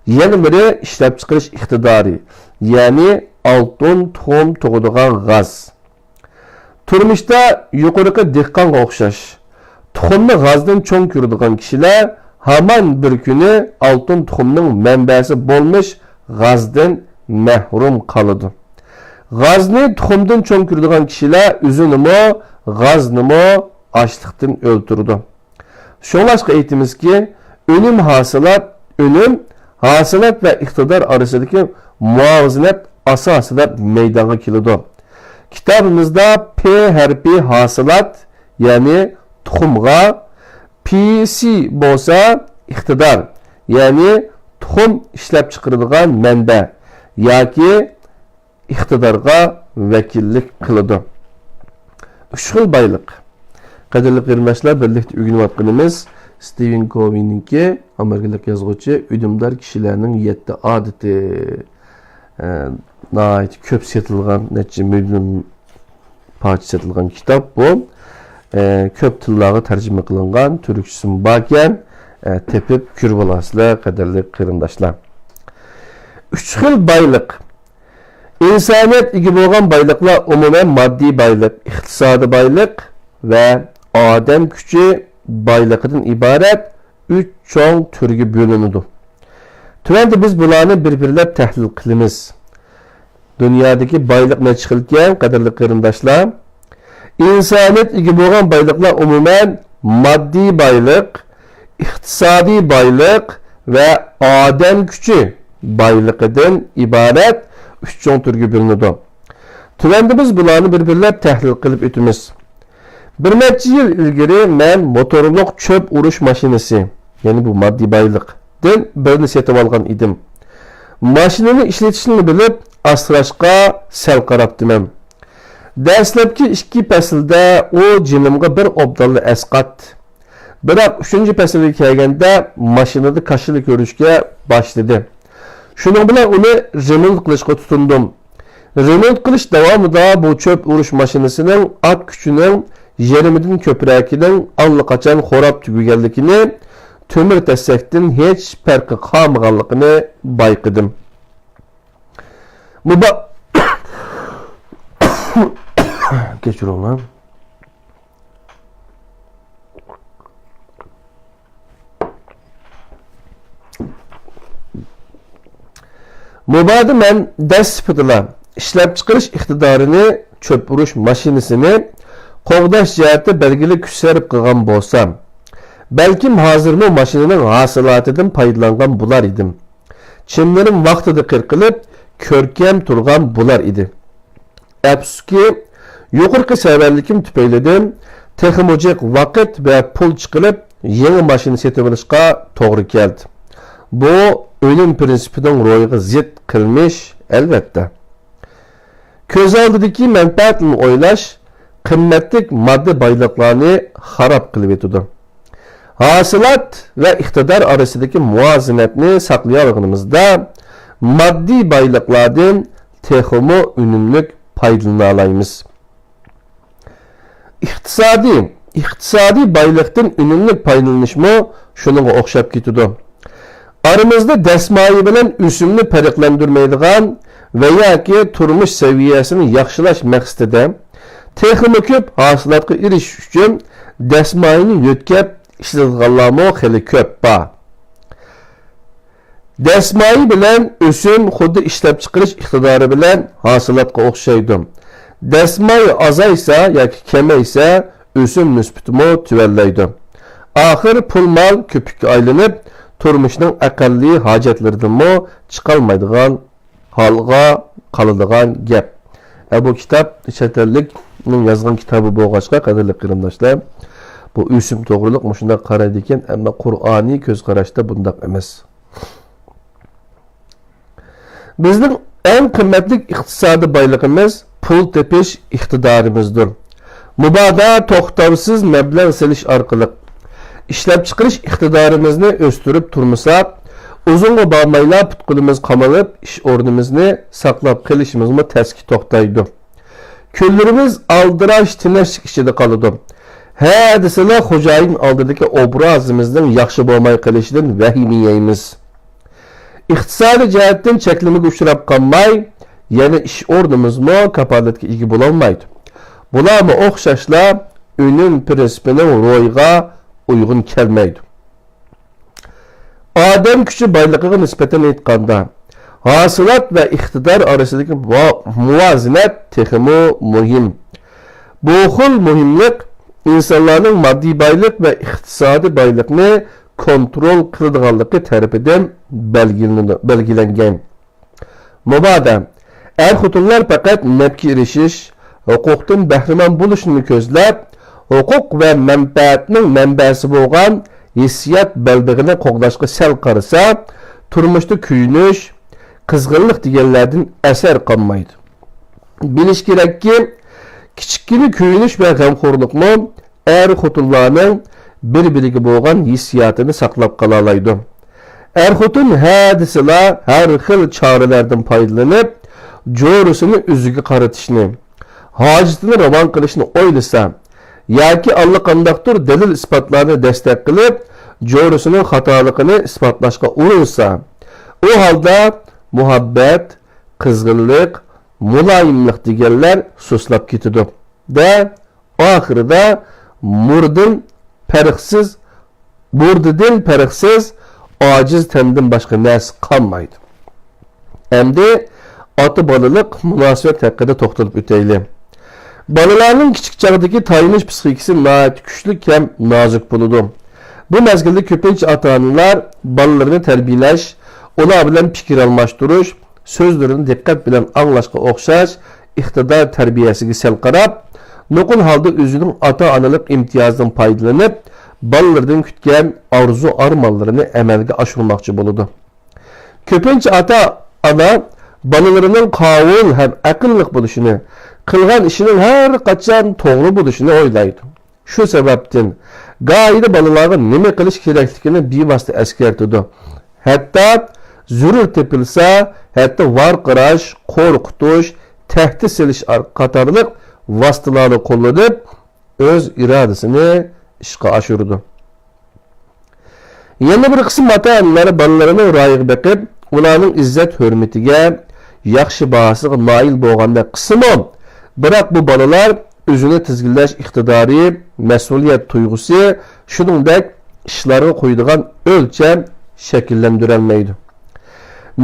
يەنە بىرى، ئىشلەپچىقىرىش ئىقتىدارى، يەنى ئالتۇن تۇخۇم تۇغىدىغان غاز. تۇرمۇشتا يۇقىرىقى دېھقانغا ئوخشاش، تۇخۇمنى غازدىن چوڭ كۆرىدىغان كىشىلەر ھامان بىر كۈنى ئالتۇن تۇخۇمنىڭ مەنبەسى بولمىش غازدىن مەھرۇم قالىدۇ. غازنى تۇخۇمدىن چوڭ كۆرىدىغان كىشىلەر ئۆزىنىمۇ، غازنىمۇ ئاچلىقتىن ئۆلتۈرىدۇ. شۇڭلاشقا ئېيتىمىزكى، ئۈنۈم ھاسىلات، ئۈنۈم، ھاسىلات ۋە ئىقتىدار ئارىسىدىكى مۇۋازىنەت ئاساسىدا مەيدانغا كېلىدۇ. كىتابىمىزدا پ ھەرپى ھاسىلات، يەنى تۇخۇمغا، پ س بولسا ئىقتىدار، يەنى تۇخۇم ئىشلەپچىقىرىدىغان مەنبە ياكى ئىقتىدارغا ۋەكىللىك قىلىدۇ. ئۈچ خىل بايلىق. قەدىرلىك قېرىنداشلار، بىرلىكتە ئۆگىنىۋاتقىنىمىز ستىۋېن كوۋىنىڭكى، ئامېرىكىلىق يازغۇچى، ئۈنۈمدار كىشىلەرنىڭ يەتتە ئادىتى. ئە، ناھايىتى كۆپ سېتىلغان، نەچچە مىليون پارچە سېتىلغان كىتاب بۇ. ئە، كۆپ تىللارغا تەرجىمە قىلىنغان، تۈركچىسىمۇ باركەن، ئە، تېپىپ كۆرۈۋالارسىلەر، قەدىرلىك قېرىنداشلار. ئۈچ خىل بايلىق. ئىنسانىيەت ئىگە بولغان بايلىقلار ئومۇمەن ماددىي بايلىق، ئىقتىسادىي بايلىق ۋە ئادەم كۈچى بايلىقىدىن ئىبارەت ئۈچ چوڭ تۈرگە بۆلۈنىدۇ. تۆۋەندە بىز بۇلارنى بىر-بىرلەپ تەھلىل قىلىمىز. دۇنيادىكى بايلىق نەچچە خىلكەن، قەدىرلىك قېرىنداشلار؟ ئىنسانىيەت ئىگە بولغان بايلىقلار ئومۇمەن ماددىي بايلىق، ئىقتىسادىي بايلىق ۋە ئادەم كۈچى بايلىقىدىن ئىبارەت ئۈچ چوڭ تۈرگە بۆلۈنىدۇ. تۆۋەندە بىز بۇلارنى بىر-بىرلەپ تەھلىل قىلىپ ئۆتىمىز. بىر نەچچە يىل ئىلگىرى مەن موتورلۇق چۆپ ئۇرۇش ماشىنىسى، يەنى بۇ ماددىي بايلىقتىن بىرنى سېتىۋالغان ئىدىم. ماشىنىنى ئىشلىتىشنى بىلىپ، ئاسراشقا سەل قاراپتىمەن. دەسلەپكى ئىككى پەسىلدە ئۇ جېنىمغا بىر ئوبدانلا ئەسقاتتى. بىراق ئۈچىنچى پەسىلگە كەلگەندە ماشىنىدا كاشىلا كۆرۈشكە باشلىدى. شۇنىڭ بىلەن ئۇنى رېمونت قىلىشقا تۇتۇندۇم. رېمونت قىلىش داۋامىدا بۇ چۆپ ئۇرۇش ماشىنىسىنىڭ ئات كۈچىنىڭ يېرىمىدىن كۆپرەكىنىڭ ئاللىقاچان خوراپ تۈگىگەنلىكىنى، تۆمۈر تەسسەكتىن ھېچ پەرقى قالمىغانلىقىنى بايقىدىم. مۇبا-، كەچۈرۈڭلار. مۇبادا مەن دەسلىپىدىلا ئىشلەپچىقىرىش ئىقتىدارىنى چۆپ ئۇرۇش ماشىنىسىنى قوغداش جەھەتتە بەلگىلىك كۈچ سەرپ قىلغان بولسام، بەلكىم ھازىرمۇ ماشىنىنىڭ ھاسىلاتىدىن پايدىلانغان بولار ئىدىم. چىملىرىم ۋاقتىدا قىرقىلىپ، كۆركەم تۇرغان بولار ئىدى. ئەپسۇسكى، يۇقىرىقى سەۋەنلىكىم تۈپەيلىدىن تېخىمۇ جىق ۋاقىت ۋە پۇل چىقىرىپ، يېڭى ماشىنا سېتىۋېلىشقا توغرا كەلدى. بۇ ئۈنۈم پىرىنسىپىنىڭ روھىغا زىت قىلمىش، ئەلۋەتتە. كۆز ئالدىدىكى مەنپەئەتنى ئويلاش قىممەتلىك ماددىي بايلىقلارنى خاراب قىلىۋېتىدۇ. ھاسىلات ۋە ئىقتىدار ئارىسىدىكى مۇۋازىنەتنى ساقلىيالىغىنىمىزدا، ماددىي بايلىقلاردىن تېخىمۇ ئۈنۈملۈك پايدىلىنالايمىز. ئىقتىسادىي، ئىقتىسادىي بايلىقتىن ئۈنۈملۈك پايدىلىنىشمۇ شۇنىڭغا ئوخشاپ كېتىدۇ. ئارىمىزدا دەسمايە بىلەن ئۆسۈمنى پەرقلەندۈرمەيدىغان ۋە ياكى تۇرمۇش سەۋىيەسىنى ياخشىلاش مەقسىتىدە تېخىمۇ كۆپ ھاسىلاتقا ئېرىشىش ئۈچۈن دەسمايىنى يۆتكەپ ئىشلىتىدىغانلارمۇ خېلى كۆپ بار. دەسمايە بىلەن ئۆسۈم خۇددى ئىشلەپچىقىرىش ئىقتىدارى بىلەن ھاسىلاتقا ئوخشايدۇ. دەسمايە ئازايسا ياكى كېمەيسە، ئۆسۈم نىسبىتىمۇ تۆۋەنلەيدۇ. ئاخىر پۇل-مال كۆپۈككە ئايلىنىپ، تۇرمۇشنىڭ ئەقەللىي ھاجەتلىرىدىنمۇ چىقالمايدىغان ھالغا قالىدىغان گەپ. ئە، بۇ كىتاب چەت ئەللىكنىڭ يازغان كىتابى بولغاچقا، قەدىرلىك قېرىنداشلار، بۇ ئۆسۈم توغرىلىق مۇشۇنداق قارايدىكەن، ئەمما قۇرئانىي كۆز قاراشتا بۇنداق ئەمەس. بىزنىڭ ئەڭ قىممەتلىك ئىقتىسادىي بايلىقىمىز پۇل تېپىش ئىقتىدارىمىزدۇر. مۇبادا توختاۋسىز مەبلەغ سېلىش ئارقىلىق ئىشلەپچىقىرىش ئىقتىدارىمىزنى ئۆستۈرۈپ تۇرمىساق، ئۇزۇنغا بارمايلا پۇت-قولىمىز قامىلىپ، ئىش ئورنىمىزنى ساقلاپ قېلىشىمىزمۇ تەسكە توختايدۇ. كۈنلىرىمىز ئالدىراش تىنچلىق ئىچىدە قالىدۇ. ھە دېسىلا خوجايىن ئالدىدىكى ئوبرازىمىزنىڭ ياخشى بولماي قېلىشىدىن ۋەھىمە يەيمىز. ئىقتىسادىي جەھەتتىن چەكلىمىگە ئۇچراپ قالماي، يەنە ئىش ئورنىمىزمۇ كاپالەتكە ئىگە بولالمايدۇ. بۇلارمۇ ئوخشاشلا ئۈنۈم پىرىنسىپىنىڭ روھىغا ئۇيغۇن كەلمەيدۇ. ئادەم كۈچى بايلىقىغا نىسبەتەن ئېيتقاندا، ھاسىلات ۋە ئىقتىدار ئارىسىدىكى مۇۋا-، مۇۋازىنەت تېخىمۇ مۇھىم. بۇ خىل مۇھىملىق ئىنسانلارنىڭ ماددىي بايلىق ۋە ئىقتىسادىي بايلىقنى كونترول قىلىدىغانلىقى تەرىپىدىن بەلگىلىنىدۇ-، بەلگىلەنگەن. مۇبادا ئەر-خوتۇنلار پەقەت نەپكە ئېرىشىش، ھوقۇقتىن بەھرىمەن بولۇشنى كۆزلەپ، ھوقۇق ۋە مەنپەئەتنىڭ مەنبەسى بولغان ھېسسىيات بەلبېغىنى قوغداشقا سەل قارىسا، تۇرمۇشتا كۆيۈنۈش، قىزغىنلىق دېگەنلەردىن ئەسەر قالمايدۇ. بىلىش كېرەككى، كىچىككىنە كۆيۈنۈش ۋە غەمخورلۇقمۇ ئەر-خوتۇنلارنىڭ بىر-بىرىگە بولغان ھېسسىياتىنى ساقلاپ قالالايدۇ. ئەر-خوتۇن ھە دېسىلا، ھەر خىل چارىلەردىن پايدىلىنىپ، جورىسىنى ئۆزىگە قارىتىشنى، ھاجىتىنى راۋان قىلىشنى ئويلىسا ياكى ئاللىقانداقتۇر دەلىل-ئىسپاتلارنى دەستەك قىلىپ، جورىسىنىڭ خاتالىقىنى ئىسپاتلاشقا ئۇرۇنسا، ئۇ ھالدا مۇھەببەت، قىزغىنلىق، مۇلايىملىق دېگەنلەر سۇسلاپ كېتىدۇ. دە، ئاخىرىدا مۇردىن پەرقسىز، مۇردىدىن پەرقسىز ئاجىز تەندىن باشقا نەرسە قالمايدۇ. ئەمدى ئاتا-بالىلىق مۇناسىۋەت ھەققىدە توختىلىپ ئۆتەيلى. بالىلارنىڭ كىچىك چاغدىكى تايىنىش پىسخىكىسى ناھايىتى كۈچلۈك ھەم نازۇك بولىدۇ. بۇ مەزگىلدە كۆپىنچە ئاتا-ئانىلار بالىلىرىنى تەربىيەلەش، ئۇلار بىلەن پىكىر ئالماشتۇرۇش، سۆزلىرىنى دىققەت بىلەن ئاڭلاشقا ئوخشاش ئىقتىدار تەربىيەسىگە سەل قاراپ، نوقۇل ھالدا ئۆزىنىڭ ئاتا-ئانىلىق ئىمتىيازىدىن پايدىلىنىپ، بالىلىرىدىن كۈتكەن ئارزۇ-ئارمانلىرىنى ئەمەلگە ئاشۇرماقچى بولىدۇ. كۆپىنچە ئاتا-ئانا بالىلىرىنىڭ قاۋۇل ھەم ئەقىللىق بولۇشىنى، قىلغان ئىشىنىڭ ھەر قاچان توغرا بولۇشىنى ئويلايدۇ. شۇ سەۋەبتىن گاھىدا بالىلارغا نېمە قىلىش كېرەكلىكىنى بىۋاسىتە ئەسكەرتىدۇ. ھەتتا زۆرۈر تېپىلسا، ھەتتا ۋارقىراش، قورقۇتۇش، تەھدىت سېلىش ئار-، قاتارلىق ۋاسىتىلارنى قوللىنىپ، ئۆز ئىرادىسىنى ئىشقا ئاشۇرىدۇ. يەنە بىر قىسىم ئاتا-ئانىلار بالىلىرىنىڭ رايىغا بېقىپ، ئۇلارنىڭ ئىززەت-ھۆرمىتىگە، ياخشى باھاسىغا نائىل بولغاندەك قىلسىمۇ، بىراق بۇ بالىلار ئۆزىنى تىزگىنلەش ئىقتىدارى، مەسئۇلىيەت تۇيغۇسى، شۇنىڭدەك ئىشلارغا قويىدىغان ئۆلچەم شەكىللەندۈرەلمەيدۇ.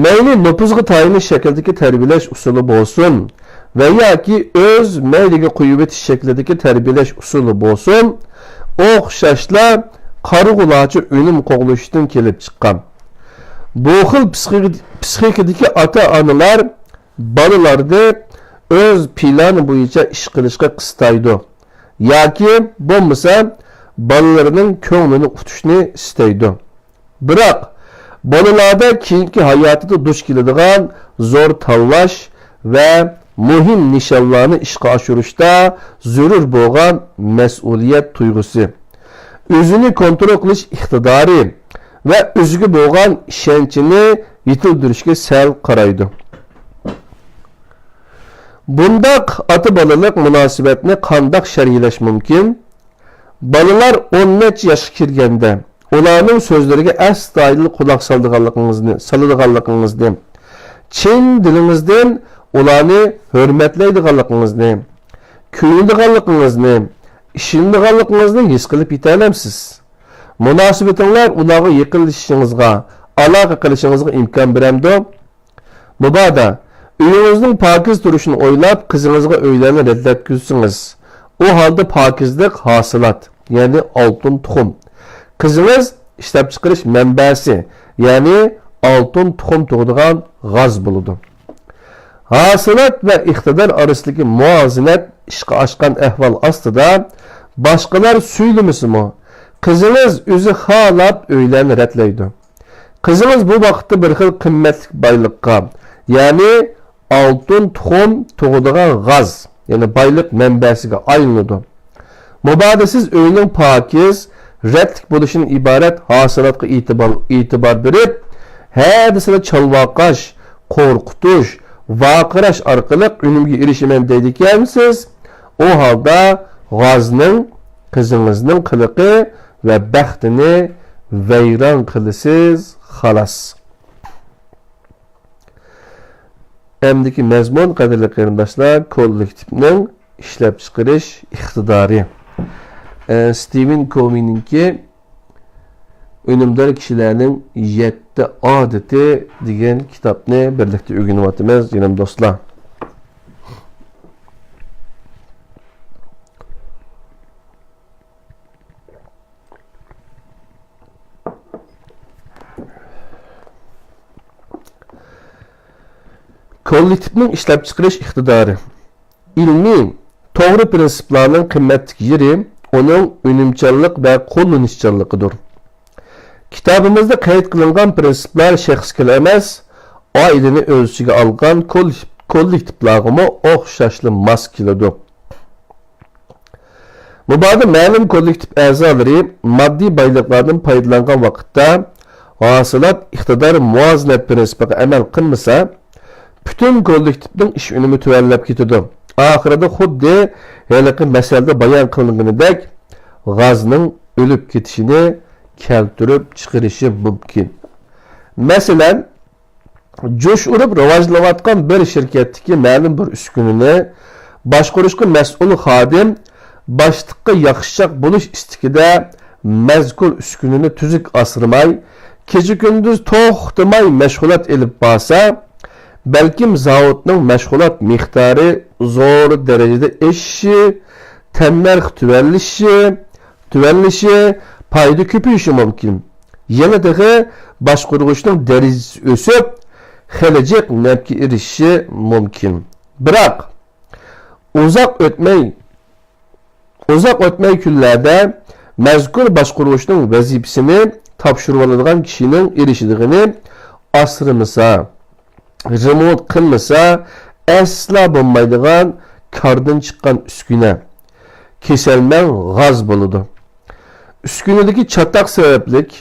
مەيلى نوپۇزغا تايىنىش شەكلىدىكى تەربىيەلەش ئۇسۇلى بولسۇن ۋە ياكى ئۆز مەيلىگە قويۇۋېتىش شەكلىدىكى تەربىيەلەش ئۇسۇلى بولسۇن، ئوخشاشلا قارىغۇلارچە ئۈنۈم قوغلىشىشتىن كېلىپ چىققان. بۇ خىل پسىخىك-، پسىخىكىدىكى ئاتا-ئانىلار بالىلارنى ئۆز پىلانى بويىچە ئىش قىلىشقا قىستايدۇ ياكى بولمىسا بالىلىرىنىڭ كۆڭلىنى ئۇتۇشنى ئىستەيدۇ. بىراق، بالىلاردا كېيىنكى ھاياتىدا دۇچ كېلىدىغان زور تاللاش ۋە مۇھىم نىشانلارنى ئىشقا ئاشۇرۇشتا زۆرۈر بولغان مەسئۇلىيەت تۇيغۇسى، ئۆزىنى كونترول قىلىش ئىقتىدارى ۋە ئۆزىگە بولغان ئىشەنچىنى يېتىلدۈرۈشكە سەل قارايدۇ. بۇنداق ئاتا-بالىلىق مۇناسىۋەتنى قانداق شەرھلەش مۇمكىن؟ بالىلار ئون نەچچە ياشقا كىرگەندە، ئۇلارنىڭ سۆزلىرىگە ئەستايىدىل قۇلاق سالىدىغانلىقىڭىزنى، سالىدىغانلىقىڭىزنى، چىن دىلىڭىزدىن ئۇلارنى ھۆرمەتلەيدىغانلىقىڭىزنى، كۆيۈنىدىغانلىقىڭىزنى، ئىشىنىدىغانلىقىڭىزنى ھېس قىلىپ يېتەلەمسىز؟ مۇناسىۋىتىڭلار ئۇلارغا يېقىنلىشىشىڭىزغا، ئالاقە قىلىشىڭىزغا ئىمكان بېرەمدۇ؟ مۇبادا، ئۆيىڭىزنىڭ پاكىز تۇرۇشىنى ئويلاپ، قىزىڭىزغا ئۆيلەرنى رەتلەتكۈزسىڭىز، ئۇ ھالدا پاكىزلىق ھاسىلات، يەنى ئالتۇن تۇخۇم. قىزىڭىز ئىشلەپچىقىرىش مەنبەسى، يەنى ئالتۇن تۇخۇم تۇغىدىغان غاز بولىدۇ. ھاسىلات ۋە ئىقتىدار ئارىسىدىكى مۇۋازىنەت ئىشقا ئاشقان ئەھۋال ئاستىدا، باشقىلار سۈيلىمىسىمۇ، قىزىڭىز ئۆزى خالاپ ئۆيلەرنى رەتلەيدۇ. قىزىڭىز بۇ ۋاقىتتا بىر خىل قىممەتلىك بايلىققا، يەنى ئالتۇن تۇخۇم تۇغىدىغان غاز، يەنى بايلىق مەنبەسىگە ئايلىنىدۇ. مۇبادا سىز ئۆينىڭ پاكىز، رەتلىك بولۇشىدىن ئىبارەت ھاسىلاتقا ئېتىبار، ئېتىبار بېرىپ، ھە دېسىلا چالۋاقاش، قورقۇتۇش، ۋارقىراش ئارقىلىق ئۈنۈمگە ئېرىشىمەن دەيدىكەنسىز، ئۇ ھالدا غازنىڭ، قىزىڭىزنىڭ قىلىقى ۋە بەختىنى ۋەيران قىلىسىز، خالاس. ئەمدىكى مەزمۇن، قەدىرلىك قېرىنداشلار، كوللېكتىپنىڭ ئىشلەپچىقىرىش ئىقتىدارى. ئە، ستىۋېن كوۋىنىڭكى ئۈنۈمدار كىشىلەرنىڭ يەتتە ئادىتى دېگەن كىتابنى بىرلىكتە ئۆگىنىۋاتىمىز، جېنىم دوستلار. كوللېكتىپنىڭ ئىشلەپچىقىرىش ئىقتىدارى. ئىلمىي، توغرا پىرىنسىپلارنىڭ قىممەتلىك يېرى ئۇنىڭ ئۈنۈمچانلىق ۋە قوللىنىشچانلىقىدۇر. كىتابىمىزدا قەيت قىلىنغان پىرىنسىپلار شەخسكىلا ئەمەس، ئائىلىنى ئۆز ئىچىگە ئالغان كوللېكتىپلارغىمۇ ئوخشاشلا ماس كېلىدۇ. مۇبادا مەلۇم كوللېكتىپ ئەزالىرى ماددىي بايلىقلاردىن پايدىلانغان ۋاقىتتا، ھاسىلات ئىقتىدار مۇۋازىنەت پىرىنسىپىغا ئەمەل قىلمىسا، پۈتۈن كوللېكتىپنىڭ ئىش ئۈنۈمى تۆۋەنلەپ كېتىدۇ. ئاخىرىدا خۇددى ھېلىقى مەسەلدە بايان قىلىنغىنىدەك، غازنىڭ ئۆلۈپ كېتىشىنى كەلتۈرۈپ چىقىرىشى مۇمكىن. مەسىلەن، جۇش ئۇرۇپ راۋاجلىنىۋاتقان بىر شىركەتتىكى مەلۇم بىر ئۈسكۈنىنى باشقۇرۇشقا مەسئۇل خادىم باشلىققا ياخشىچاق بولۇش ئىستىكىدە مەزكۇر ئۈسكۈنىنى تۈزۈك ئاسرىماي، كېچە-كۈندۈز توختىماي مەشغۇلات ئېلىپ بارسا، بەلكىم زاۋۇتنىڭ مەشغۇلات مىقدارى زور دەرىجىدە ئېشىشى، تەننەرخ تۆۋەنلىشى، تۆۋەنلىشى، پايدا كۆپىيىشى مۇمكىن. يەنە تېخى باشقۇرغۇچنىڭ دەرىجىسى ئۆسۈپ، خېلى جىق نەپكە ئېرىشىشى مۇمكىن. بىراق، ئۇزاق ئۆتمەي، ئۇزاق ئۆتمەي كۈنلەردە مەزكۇر باشقۇرغۇچنىڭ ۋەزىپىسىنى تاپشۇرۇۋالىدىغان كىشىنىڭ ئېرىشىدىغىنى ئاسرىمىسا، رېمونت قىلمىسا ئەسلا بولمايدىغان كاردىن چىققان ئۈسكۈنە، كېسەلمەڭ غاز بولىدۇ. ئۈسكۈنىدىكى چاتاق سەۋەبلىك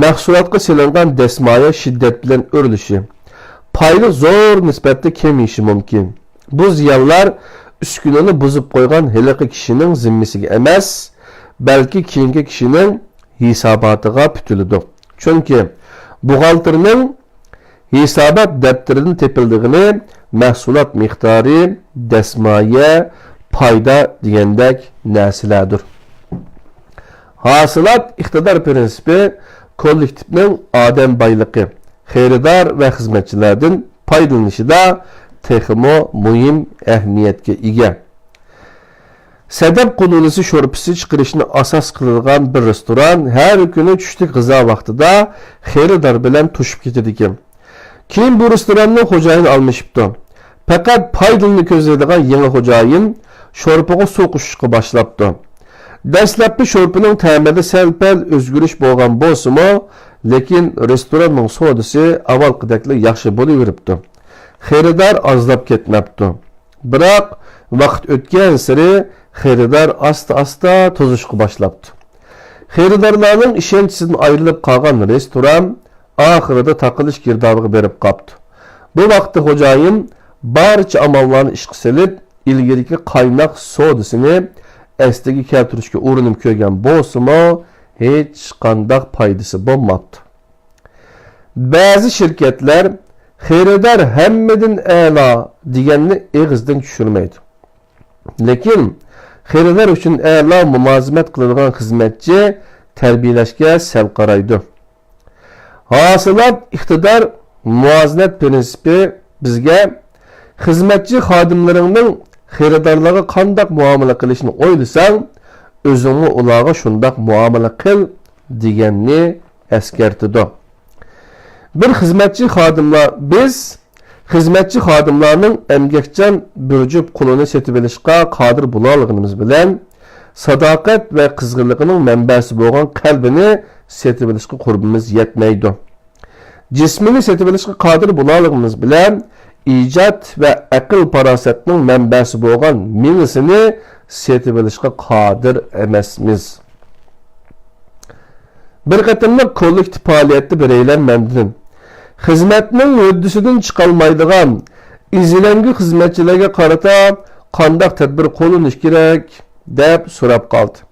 مەھسۇلاتقا سېلىنغان دەسمايە شىددەت بىلەن ئۆرلىشى، پايلىق زور نىسبەتتە كېمىيىشى مۇمكىن. بۇ زىيانلار ئۈسكۈنىنى بۇزۇپ قويغان ھېلىقى كىشىنىڭ زىممىسىگە ئەمەس، بەلكى كېيىنكى كىشىنىڭ ھېساباتىغا پۈتۈلىدۇ. چۈنكى بوغالتىرنىڭ ھېسابات دەپتىرىدىن تېپىلىدىغىنى مەھسۇلات مىقدارى، دەسمايە، پايدا دېگەندەك نەرسىلەردۇر. ھاسىلات ئىقتىدار پىرىنسىپى كوللېكتىپنىڭ ئادەم بايلىقى، خېرىدار ۋە خىزمەتچىلەردىن پايدىلىنىشىدا تېخىمۇ مۇھىم ئەھمىيەتكە ئىگە. سەدەپ قۇلۇلىسى شورپىسى چىقىرىشنى ئاساس قىلىدىغان بىر رېستوران ھەر كۈنى چۈشلۈك غىزا ۋاقتىدا خېرىدار بىلەن توشۇپ كېتىدىكەن. كېيىن بۇ رېستوراننىڭ خوجايىنى ئالمىشىپتۇ. پەقەت پايدىلىنى كۆزلەيدىغان يېڭى خوجايىن شورپىغا سۇ قوشۇشقا باشلاپتۇ. دەسلەپتە شورپىنىڭ تەمىدە سەل-پەل ئۆزگىرىش بولغان بولسىمۇ، لېكىن رېستوراننىڭ سودىسى ئاۋۋالقىدەكلا ياخشى بولۇۋېرىپتۇ. خېرىدار ئازلاپ كەتمەپتۇ. بىراق، ۋاقىت ئۆتكەنسېرى خېرىدار ئاستا-ئاستا توزۇشقا باشلاپتۇ. خېرىدارلارنىڭ ئىشەنچىسىدىن ئايرىلىپ قالغان رېستوران ئاخىرىدا تاقىلىش گىردابىغا بېرىپ قاپتۇ. بۇ ۋاقىتتا خوجايىن بارچە ئاماللارنى ئىشقا سېلىپ، ئىلگىرىكى قايناق سودىسىنى ئەسلىگە كەلتۈرۈشكە ئۇرۇنۇپ كۆرگەن بولسىمۇ، ھېچقانداق پايدىسى بولماپتۇ. بەزى شىركەتلەر «خېرىدار ھەممىدىن ئەلا» دېگەننى ئېغىزدىن چۈشۈرمەيدۇ. لېكىن خېرىدار ئۈچۈن ئەلا مۇلازىمەت قىلىدىغان خىزمەتچى تەربىيەلەشكە سەل قارايدۇ. ھاسىلات ئىقتىدار مۇۋازىنەت پىرىنسىپى بىزگە «خىزمەتچى خادىملىرىڭنىڭ خېرىدارلارغا قانداق مۇئامىلە قىلىشىنى ئويلىساڭ، ئۆزۈڭمۇ ئۇلارغا شۇنداق مۇئامىلە قىل» دېگەننى ئەسكەرتىدۇ. بىر خىزمەتچى خادىملار، بىز خىزمەتچى خادىملارنىڭ ئەمگەكچان بىر جۈپ قولىنى سېتىۋېلىشقا قادىر بولالىغىنىمىز بىلەن، ساداقەت ۋە قىزغىنلىقىنىڭ مەنبەسى بولغان قەلبىنى سېتىۋېلىشقا قۇربىمىز يەتمەيدۇ. جىسمىنى سېتىۋېلىشقا قادىر بولالىغىنىمىز بىلەن، ئىجاد ۋە ئەقىل-پاراسەتنىڭ مەنبەسى بولغان مېڭىسىنى سېتىۋېلىشقا قادىر ئەمەسمىز. بىر قېتىملىق كوللېكتىپ پائالىيەتتە بىرەيلەن مەندىن، «خىزمەتنىڭ ھۆددىسىدىن چىقالمايدىغان ئىزلەنگۈ خىزمەتچىلەرگە قارىتا قانداق تەدبىر قوللىنىش كېرەك؟» دەپ سوراپ قالدى.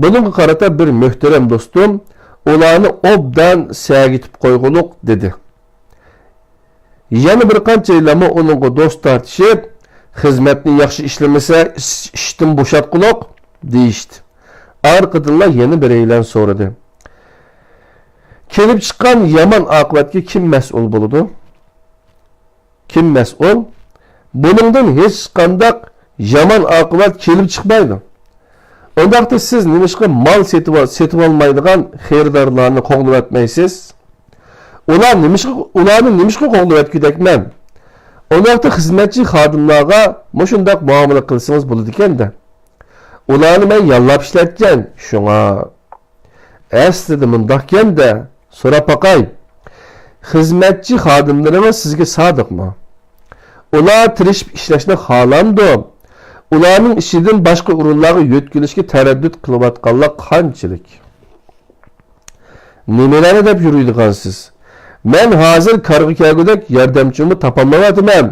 بۇنىڭغا قارىتا بىر مۆھتەرەم دوستۇم، «ئۇلارنى ئوبدان سەگىتىپ قويغۇلۇق» دېدى. يەنە بىر قانچەيلەنمۇ ئۇنىڭغا دوست تارتىشىپ، «خىزمەتنى ياخشى ئىشلىمىسە، ئىش-، ئىشتىن بوشاتقۇلۇق» دېيىشتى. ئارقىدىنلا يەنە بىرەيلەن سورىدى، «كېلىپ چىققان يامان ئاقىۋەتكە كىم مەسئۇل بولىدۇ؟» كىم مەسئۇل؟ بۇنىڭدىن ھېچقانداق يامان ئاقىۋەت كېلىپ چىقمايدۇ. ئۇنداقتا سىز نېمىشقا مال سېتىۋال-، سېتىۋالمايدىغان خېرىدارلارنى قوغلىۋەتمەيسىز؟ ئۇلار نېمىشقا، ئۇلارنى نېمىشقا قوغلىۋەتكۈدەكمەن؟ ئۇنداقتا خىزمەتچى خادىملارغا مۇشۇنداق مۇئامىلە قىلسىڭىز بولىدىكەن-دە. ئۇلارنى مەن ياللاپ ئىشلەتكەن، شۇڭا. ئەسلىدە مۇنداقكەن-دە، سوراپ باقاي. خىزمەتچى خادىملىرىڭىز سىزگە سادىقمۇ؟ ئۇلار تىرىشىپ ئىشلەشنى خالامدۇ؟ ئۇلارنىڭ ئىشىدىن باشقا ئورۇنلارغا يۆتكىلىشكە تەرەددۇت قىلىۋاتقانلار قانچىلىك؟ نېمىلەرنى دەپ يۈرىدىغانسىز؟ مەن ھازىر كارغا كەلگۈدەك ياردەمچىمۇ تاپالمايۋاتىمەن.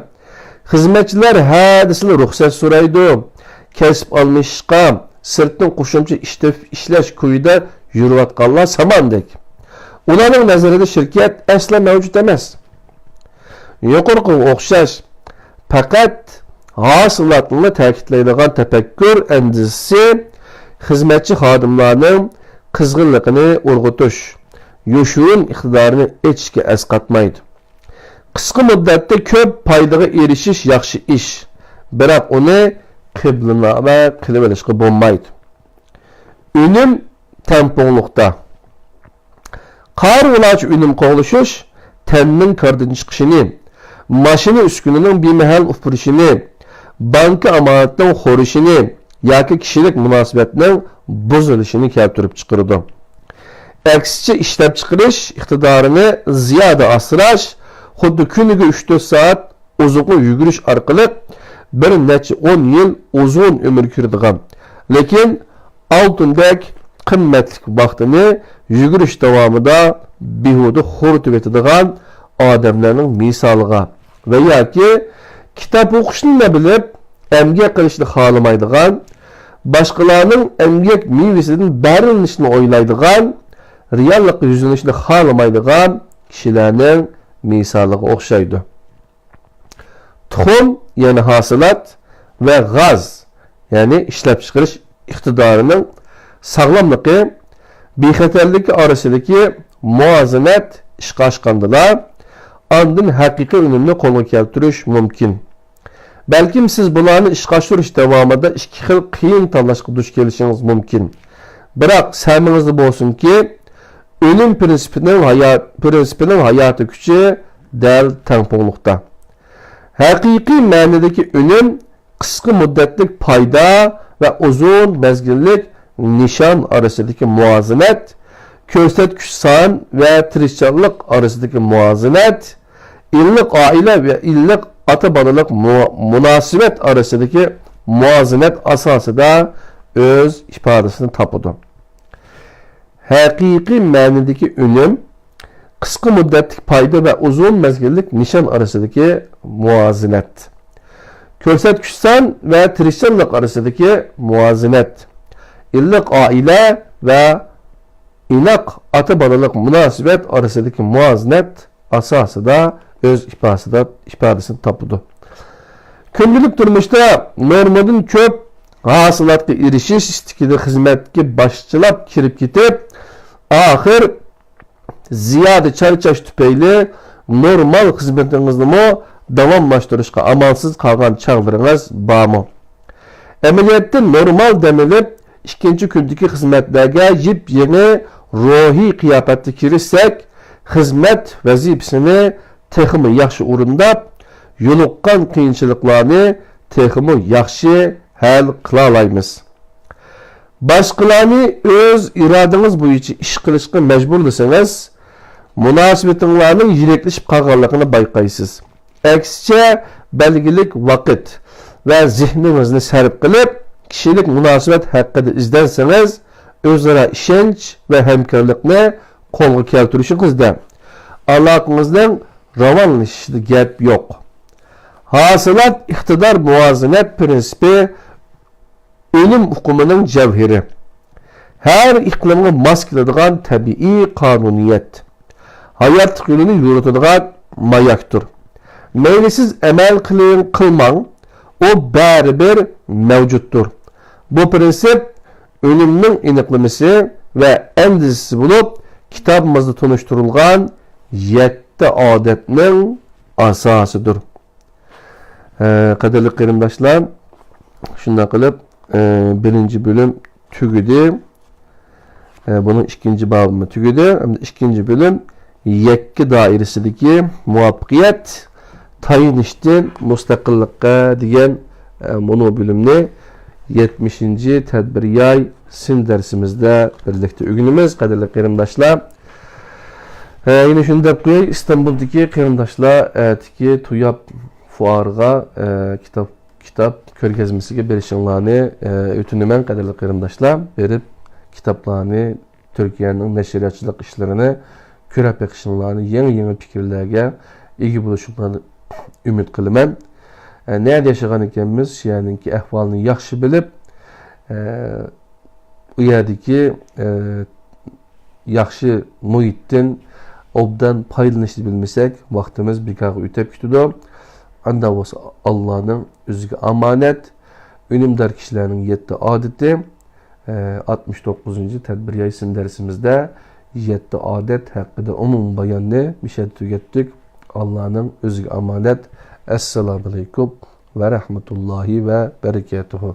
خىزمەتچىلەر ھە دېسىلا رۇخسەت سورايدۇ. كەسىپ ئالمىشىشقا، سىرتتىن قوشۇمچە ئىش تېپىپ ئىشلەش كويىدا يۈرۈۋاتقانلار ساماندەك. ئۇلارنىڭ نەزىرىدە شىركەت ئەسلا مەۋجۇت ئەمەس. يۇقىرىقىغا ئوخشاش، پەقەت ھاسىلاتنىلا تەكىتلەيدىغان تەپەككۇر ئەندىزىسى خىزمەتچى خادىملارنىڭ قىزغىنلىقىنى ئۇرغۇتۇش، يوشۇرۇن ئىقتىدارىنى ئېچىشكە ئەسقاتمايدۇ. قىسقا مۇددەتتە كۆپ پايدىغا ئېرىشىش ياخشى ئىش، بىراق ئۇنى قىبلىنامە قىلىۋېلىشقا بولمايدۇ. ئۈنۈم تەڭپۇڭلۇقتا. قارىغۇلارچە ئۈنۈم قوغلىشىش تەننىڭ كاردىن چىقىشىنى، ماشىنا ئۈسكۈنىنىڭ بىمەھەل ئۇپرىشىنى، بانكا ئامانىتىنىڭ خورىشىنى ياكى كىشىلىك مۇناسىۋەتنىڭ بۇزۇلۇشىنى كەلتۈرۈپ چىقىرىدۇ. ئەكسىچە، ئىشلەپچىقىرىش ئىقتىدارىنى زىيادە ئاسراش، خۇددى كۈنىگە ئۈچ تۆت سائەت ئوزۇقلۇق يۈگۈرۈش ئارقىلىق بىر نەچچە ئون يىل ئۇزۇن ئۆمۈر كۆرىدىغان، لېكىن ئالتۇندەك قىممەتلىك ۋاقتىنى يۈگۈرۈش داۋامىدا بىھۇدە خورىتىۋېتىدىغان ئادەملەرنىڭ مىسالىغا ۋە ياكى كىتاب ئوقۇشنىلا بىلىپ، ئەمگەك قىلىشنى خالىمايدىغان، باشقىلارنىڭ ئەمگەك مېۋىسىدىن بەھرىلىنىشنى ئويلايدىغان، رېئاللىققا يۈزلىنىشنى خالىمايدىغان كىشىلەرنىڭ مىسالىغا ئوخشايدۇ. تۇخۇم، يەنى ھاسىلات، ۋە غاز، يەنى ئىشلەپچىقىرىش ئىقتىدارىنىڭ ساغلاملىقى، بىخەتەرلىكى ئارىسىدىكى مۇۋازىنەت ئىشقا ئاشقاندىلا، ئاندىن ھەقىقىي ئۈنۈمنى قولغا كەلتۈرۈش مۇمكىن. بەلكىم سىز بۇلارنى ئىشقا ئاشۇرۇش داۋامىدا ئىككى خىل قىيىن تاللاشقا دۇچ كېلىشىڭىز مۇمكىن. بىراق سەمىڭىزدە بولسۇنكى، ئۈنۈم پىرىنسىپىنىڭ ھايا-، پىرىنسىپىنىڭ ھاياتىي كۈچى دەل تەڭپۇڭلۇقتا. ھەقىقىي مەنىدىكى ئۈنۈم قىسقا مۇددەتلىك پايدا ۋە ئۇزۇن مەزگىللىك نىشان ئارىسىدىكى مۇۋازىنەت، كۆرسەتكۈچ سان ۋە تىرىشچانلىق ئارىسىدىكى مۇۋازىنەت، ئىللىق ئائىلە ۋە ئىللىق ئاتا-بالىلىق مۇ-، مۇناسىۋەت ئارىسىدىكى مۇۋازىنەت ئاساسىدا ئۆز ئىپادىسىنى تاپىدۇ. ھەقىقىي مەنىدىكى ئۈنۈم، قىسقا مۇددەتلىك پايدا ۋە ئۇزۇن مەزگىللىك نىشان ئارىسىدىكى مۇۋازىنەت. كۆرسەتكۈچ سان ۋە تىرىشچانلىق ئارىسىدىكى مۇۋازىنەت. ئىللىق ئائىلە ۋە ئىناق ئاتا-بالىلىق مۇناسىۋەت ئارىسىدىكى مۇۋازىنەت ئاساسىدا ئۆز ئىپادىسىدا-، ئىپادىسىنى تاپىدۇ. كۈندىلىك تۇرمۇشتا نورمىدىن كۆپ ھاسىلاتقا ئېرىشىش ئىستىكىدە خىزمەتكە باشچىلاپ كىرىپ كېتىپ، ئاخىر زىيادە چارچاش تۈپەيلى نورمال خىزمىتىڭىزنىمۇ داۋاملاشتۇرۇشقا ئامالسىز قالغان چاغلىرىڭىز بارمۇ؟ ئەمەلىيەتتە نورمال دەم ئېلىپ، ئىككىنچى كۈندىكى خىزمەتلەرگە يېپيېڭى روھىي قىياپەتتە كىرىشسەك، خىزمەت ۋەزىپىسىنى تېخىمۇ ياخشى ئورۇنداپ، يولۇققان قىيىنچىلىقلارنى تېخىمۇ ياخشى ھەل قىلالايمىز. باشقىلارنى ئۆز ئىرادىڭىز بويىچە ئىش قىلىشقا مەجبۇرلىسىڭىز، مۇناسىۋىتىڭلارنىڭ يىرىكلىشىپ قالغانلىقىنى بايقايسىز. ئەكسىچە، بەلگىلىك ۋاقىت ۋە زېھنىڭىزنى سەرپ قىلىپ، كىشىلىك مۇناسىۋەت ھەققىدە ئىزدەنسىڭىز، ئۆزئارا ئىشەنچ ۋە ھەمكارلىقنى قولغا كەلتۈرۈشىڭىزدە، ئالاقىڭىزنىڭ راۋانلىشىشىدا گەپ يوق. ھاسىلات ئىقتىدار مۇۋازىنەت پىرىنسىپى ئۈنۈم ئۇقۇمىنىڭ جەۋھىرى، ھەر ئىقلىمغا ماس كېلىدىغان تەبىئىي قانۇنىيەت، ھاياتلىق يولىنى يورۇتىدىغان ماياكتۇر. مەيلى سىز ئەمەل قىلىڭ، قىلماڭ، ئۇ بەرىبىر مەۋجۇتتۇر. بۇ پىرىنسىپ ئۈنۈمنىڭ ئېنىقلىمىسى ۋە ئەندىزىسى بولۇپ، كىتابىمىزدا تونۇشتۇرۇلغان يەتتە ئادەتنىڭ ئاساسىدۇر. ئە، قەدىرلىك قېرىنداشلار، شۇنداق قىلىپ، ئە، بىرىنچى بۆلۈم تۈگىدى. ئە، بۇنىڭ ئىككىنچى بابىمۇ تۈگىدى. ئەمدى ئىككىنچى بۆلۈم يەككە دائىرىسىدىكى مۇۋەپپەقىيەت، تايىنىشتىن مۇستەقىللىققا دېگەن، ئە، مۇنۇ بۆلۈمنى يەتمىشىنچى تەدبىر ياي سىن دەرسىمىزدە بىرلىكتە ئۆگىنىمىز، قەدىرلىك قېرىنداشلار. ئە، يەنە شۇنى دەپ قوياي، ئىستانبۇلدىكى قېرىنداشلار ئەتىكى توياپ فۇئارىغا، ئە، كىتاب، كىتاب كۆرگەزمىسىگە بېرىشىڭلارنى، ئە، ئۆتۈنىمەن، قەدىرلىك قېرىنداشلار. بېرىپ، كىتابلارنى، تۈركىيەنىڭ نەشرىياتچىلىق ئىشلىرىنى كۆرۈپ بېقىشىڭلارنى، يېڭى، يېڭى پىكىرلەرگە ئىگە بولۇشۇڭلارنى ئۈمىد قىلىمەن. ئە، نەدە ياشىغان ئىكەنمىز، شۇ يەرنىڭكى ئەھۋالىنى ياخشى بىلىپ، ئە، ئۇ يەردىكى، ئە، ياخشى مۇھىتتىن ئوبدان پايدىلىنىشنى بىلمىسەك، ۋاقتىمىز بىكارغا ئۆتۈپ كېتىدۇ. ئانداق بولسا، ئاللانىڭ ئۆزىگە ئامانەت، ئۈنۈمدار كىشىلەرنىڭ يەتتە ئادىتى، ئاتمىش توققۇزىنچى تەدبىر ياي سىن دەرسىمىزدە يەتتە ئادەت ھەققىدە ئومۇمىي باياننى مۇشۇ يەردە تۈگەتتۇق. ئاللانىڭ ئۆزىگە ئامانەت. ئەسسالامۇئەلەيكۇم ۋە رەھمەتۇللاھى ۋە بەرىكاتۇھۇ.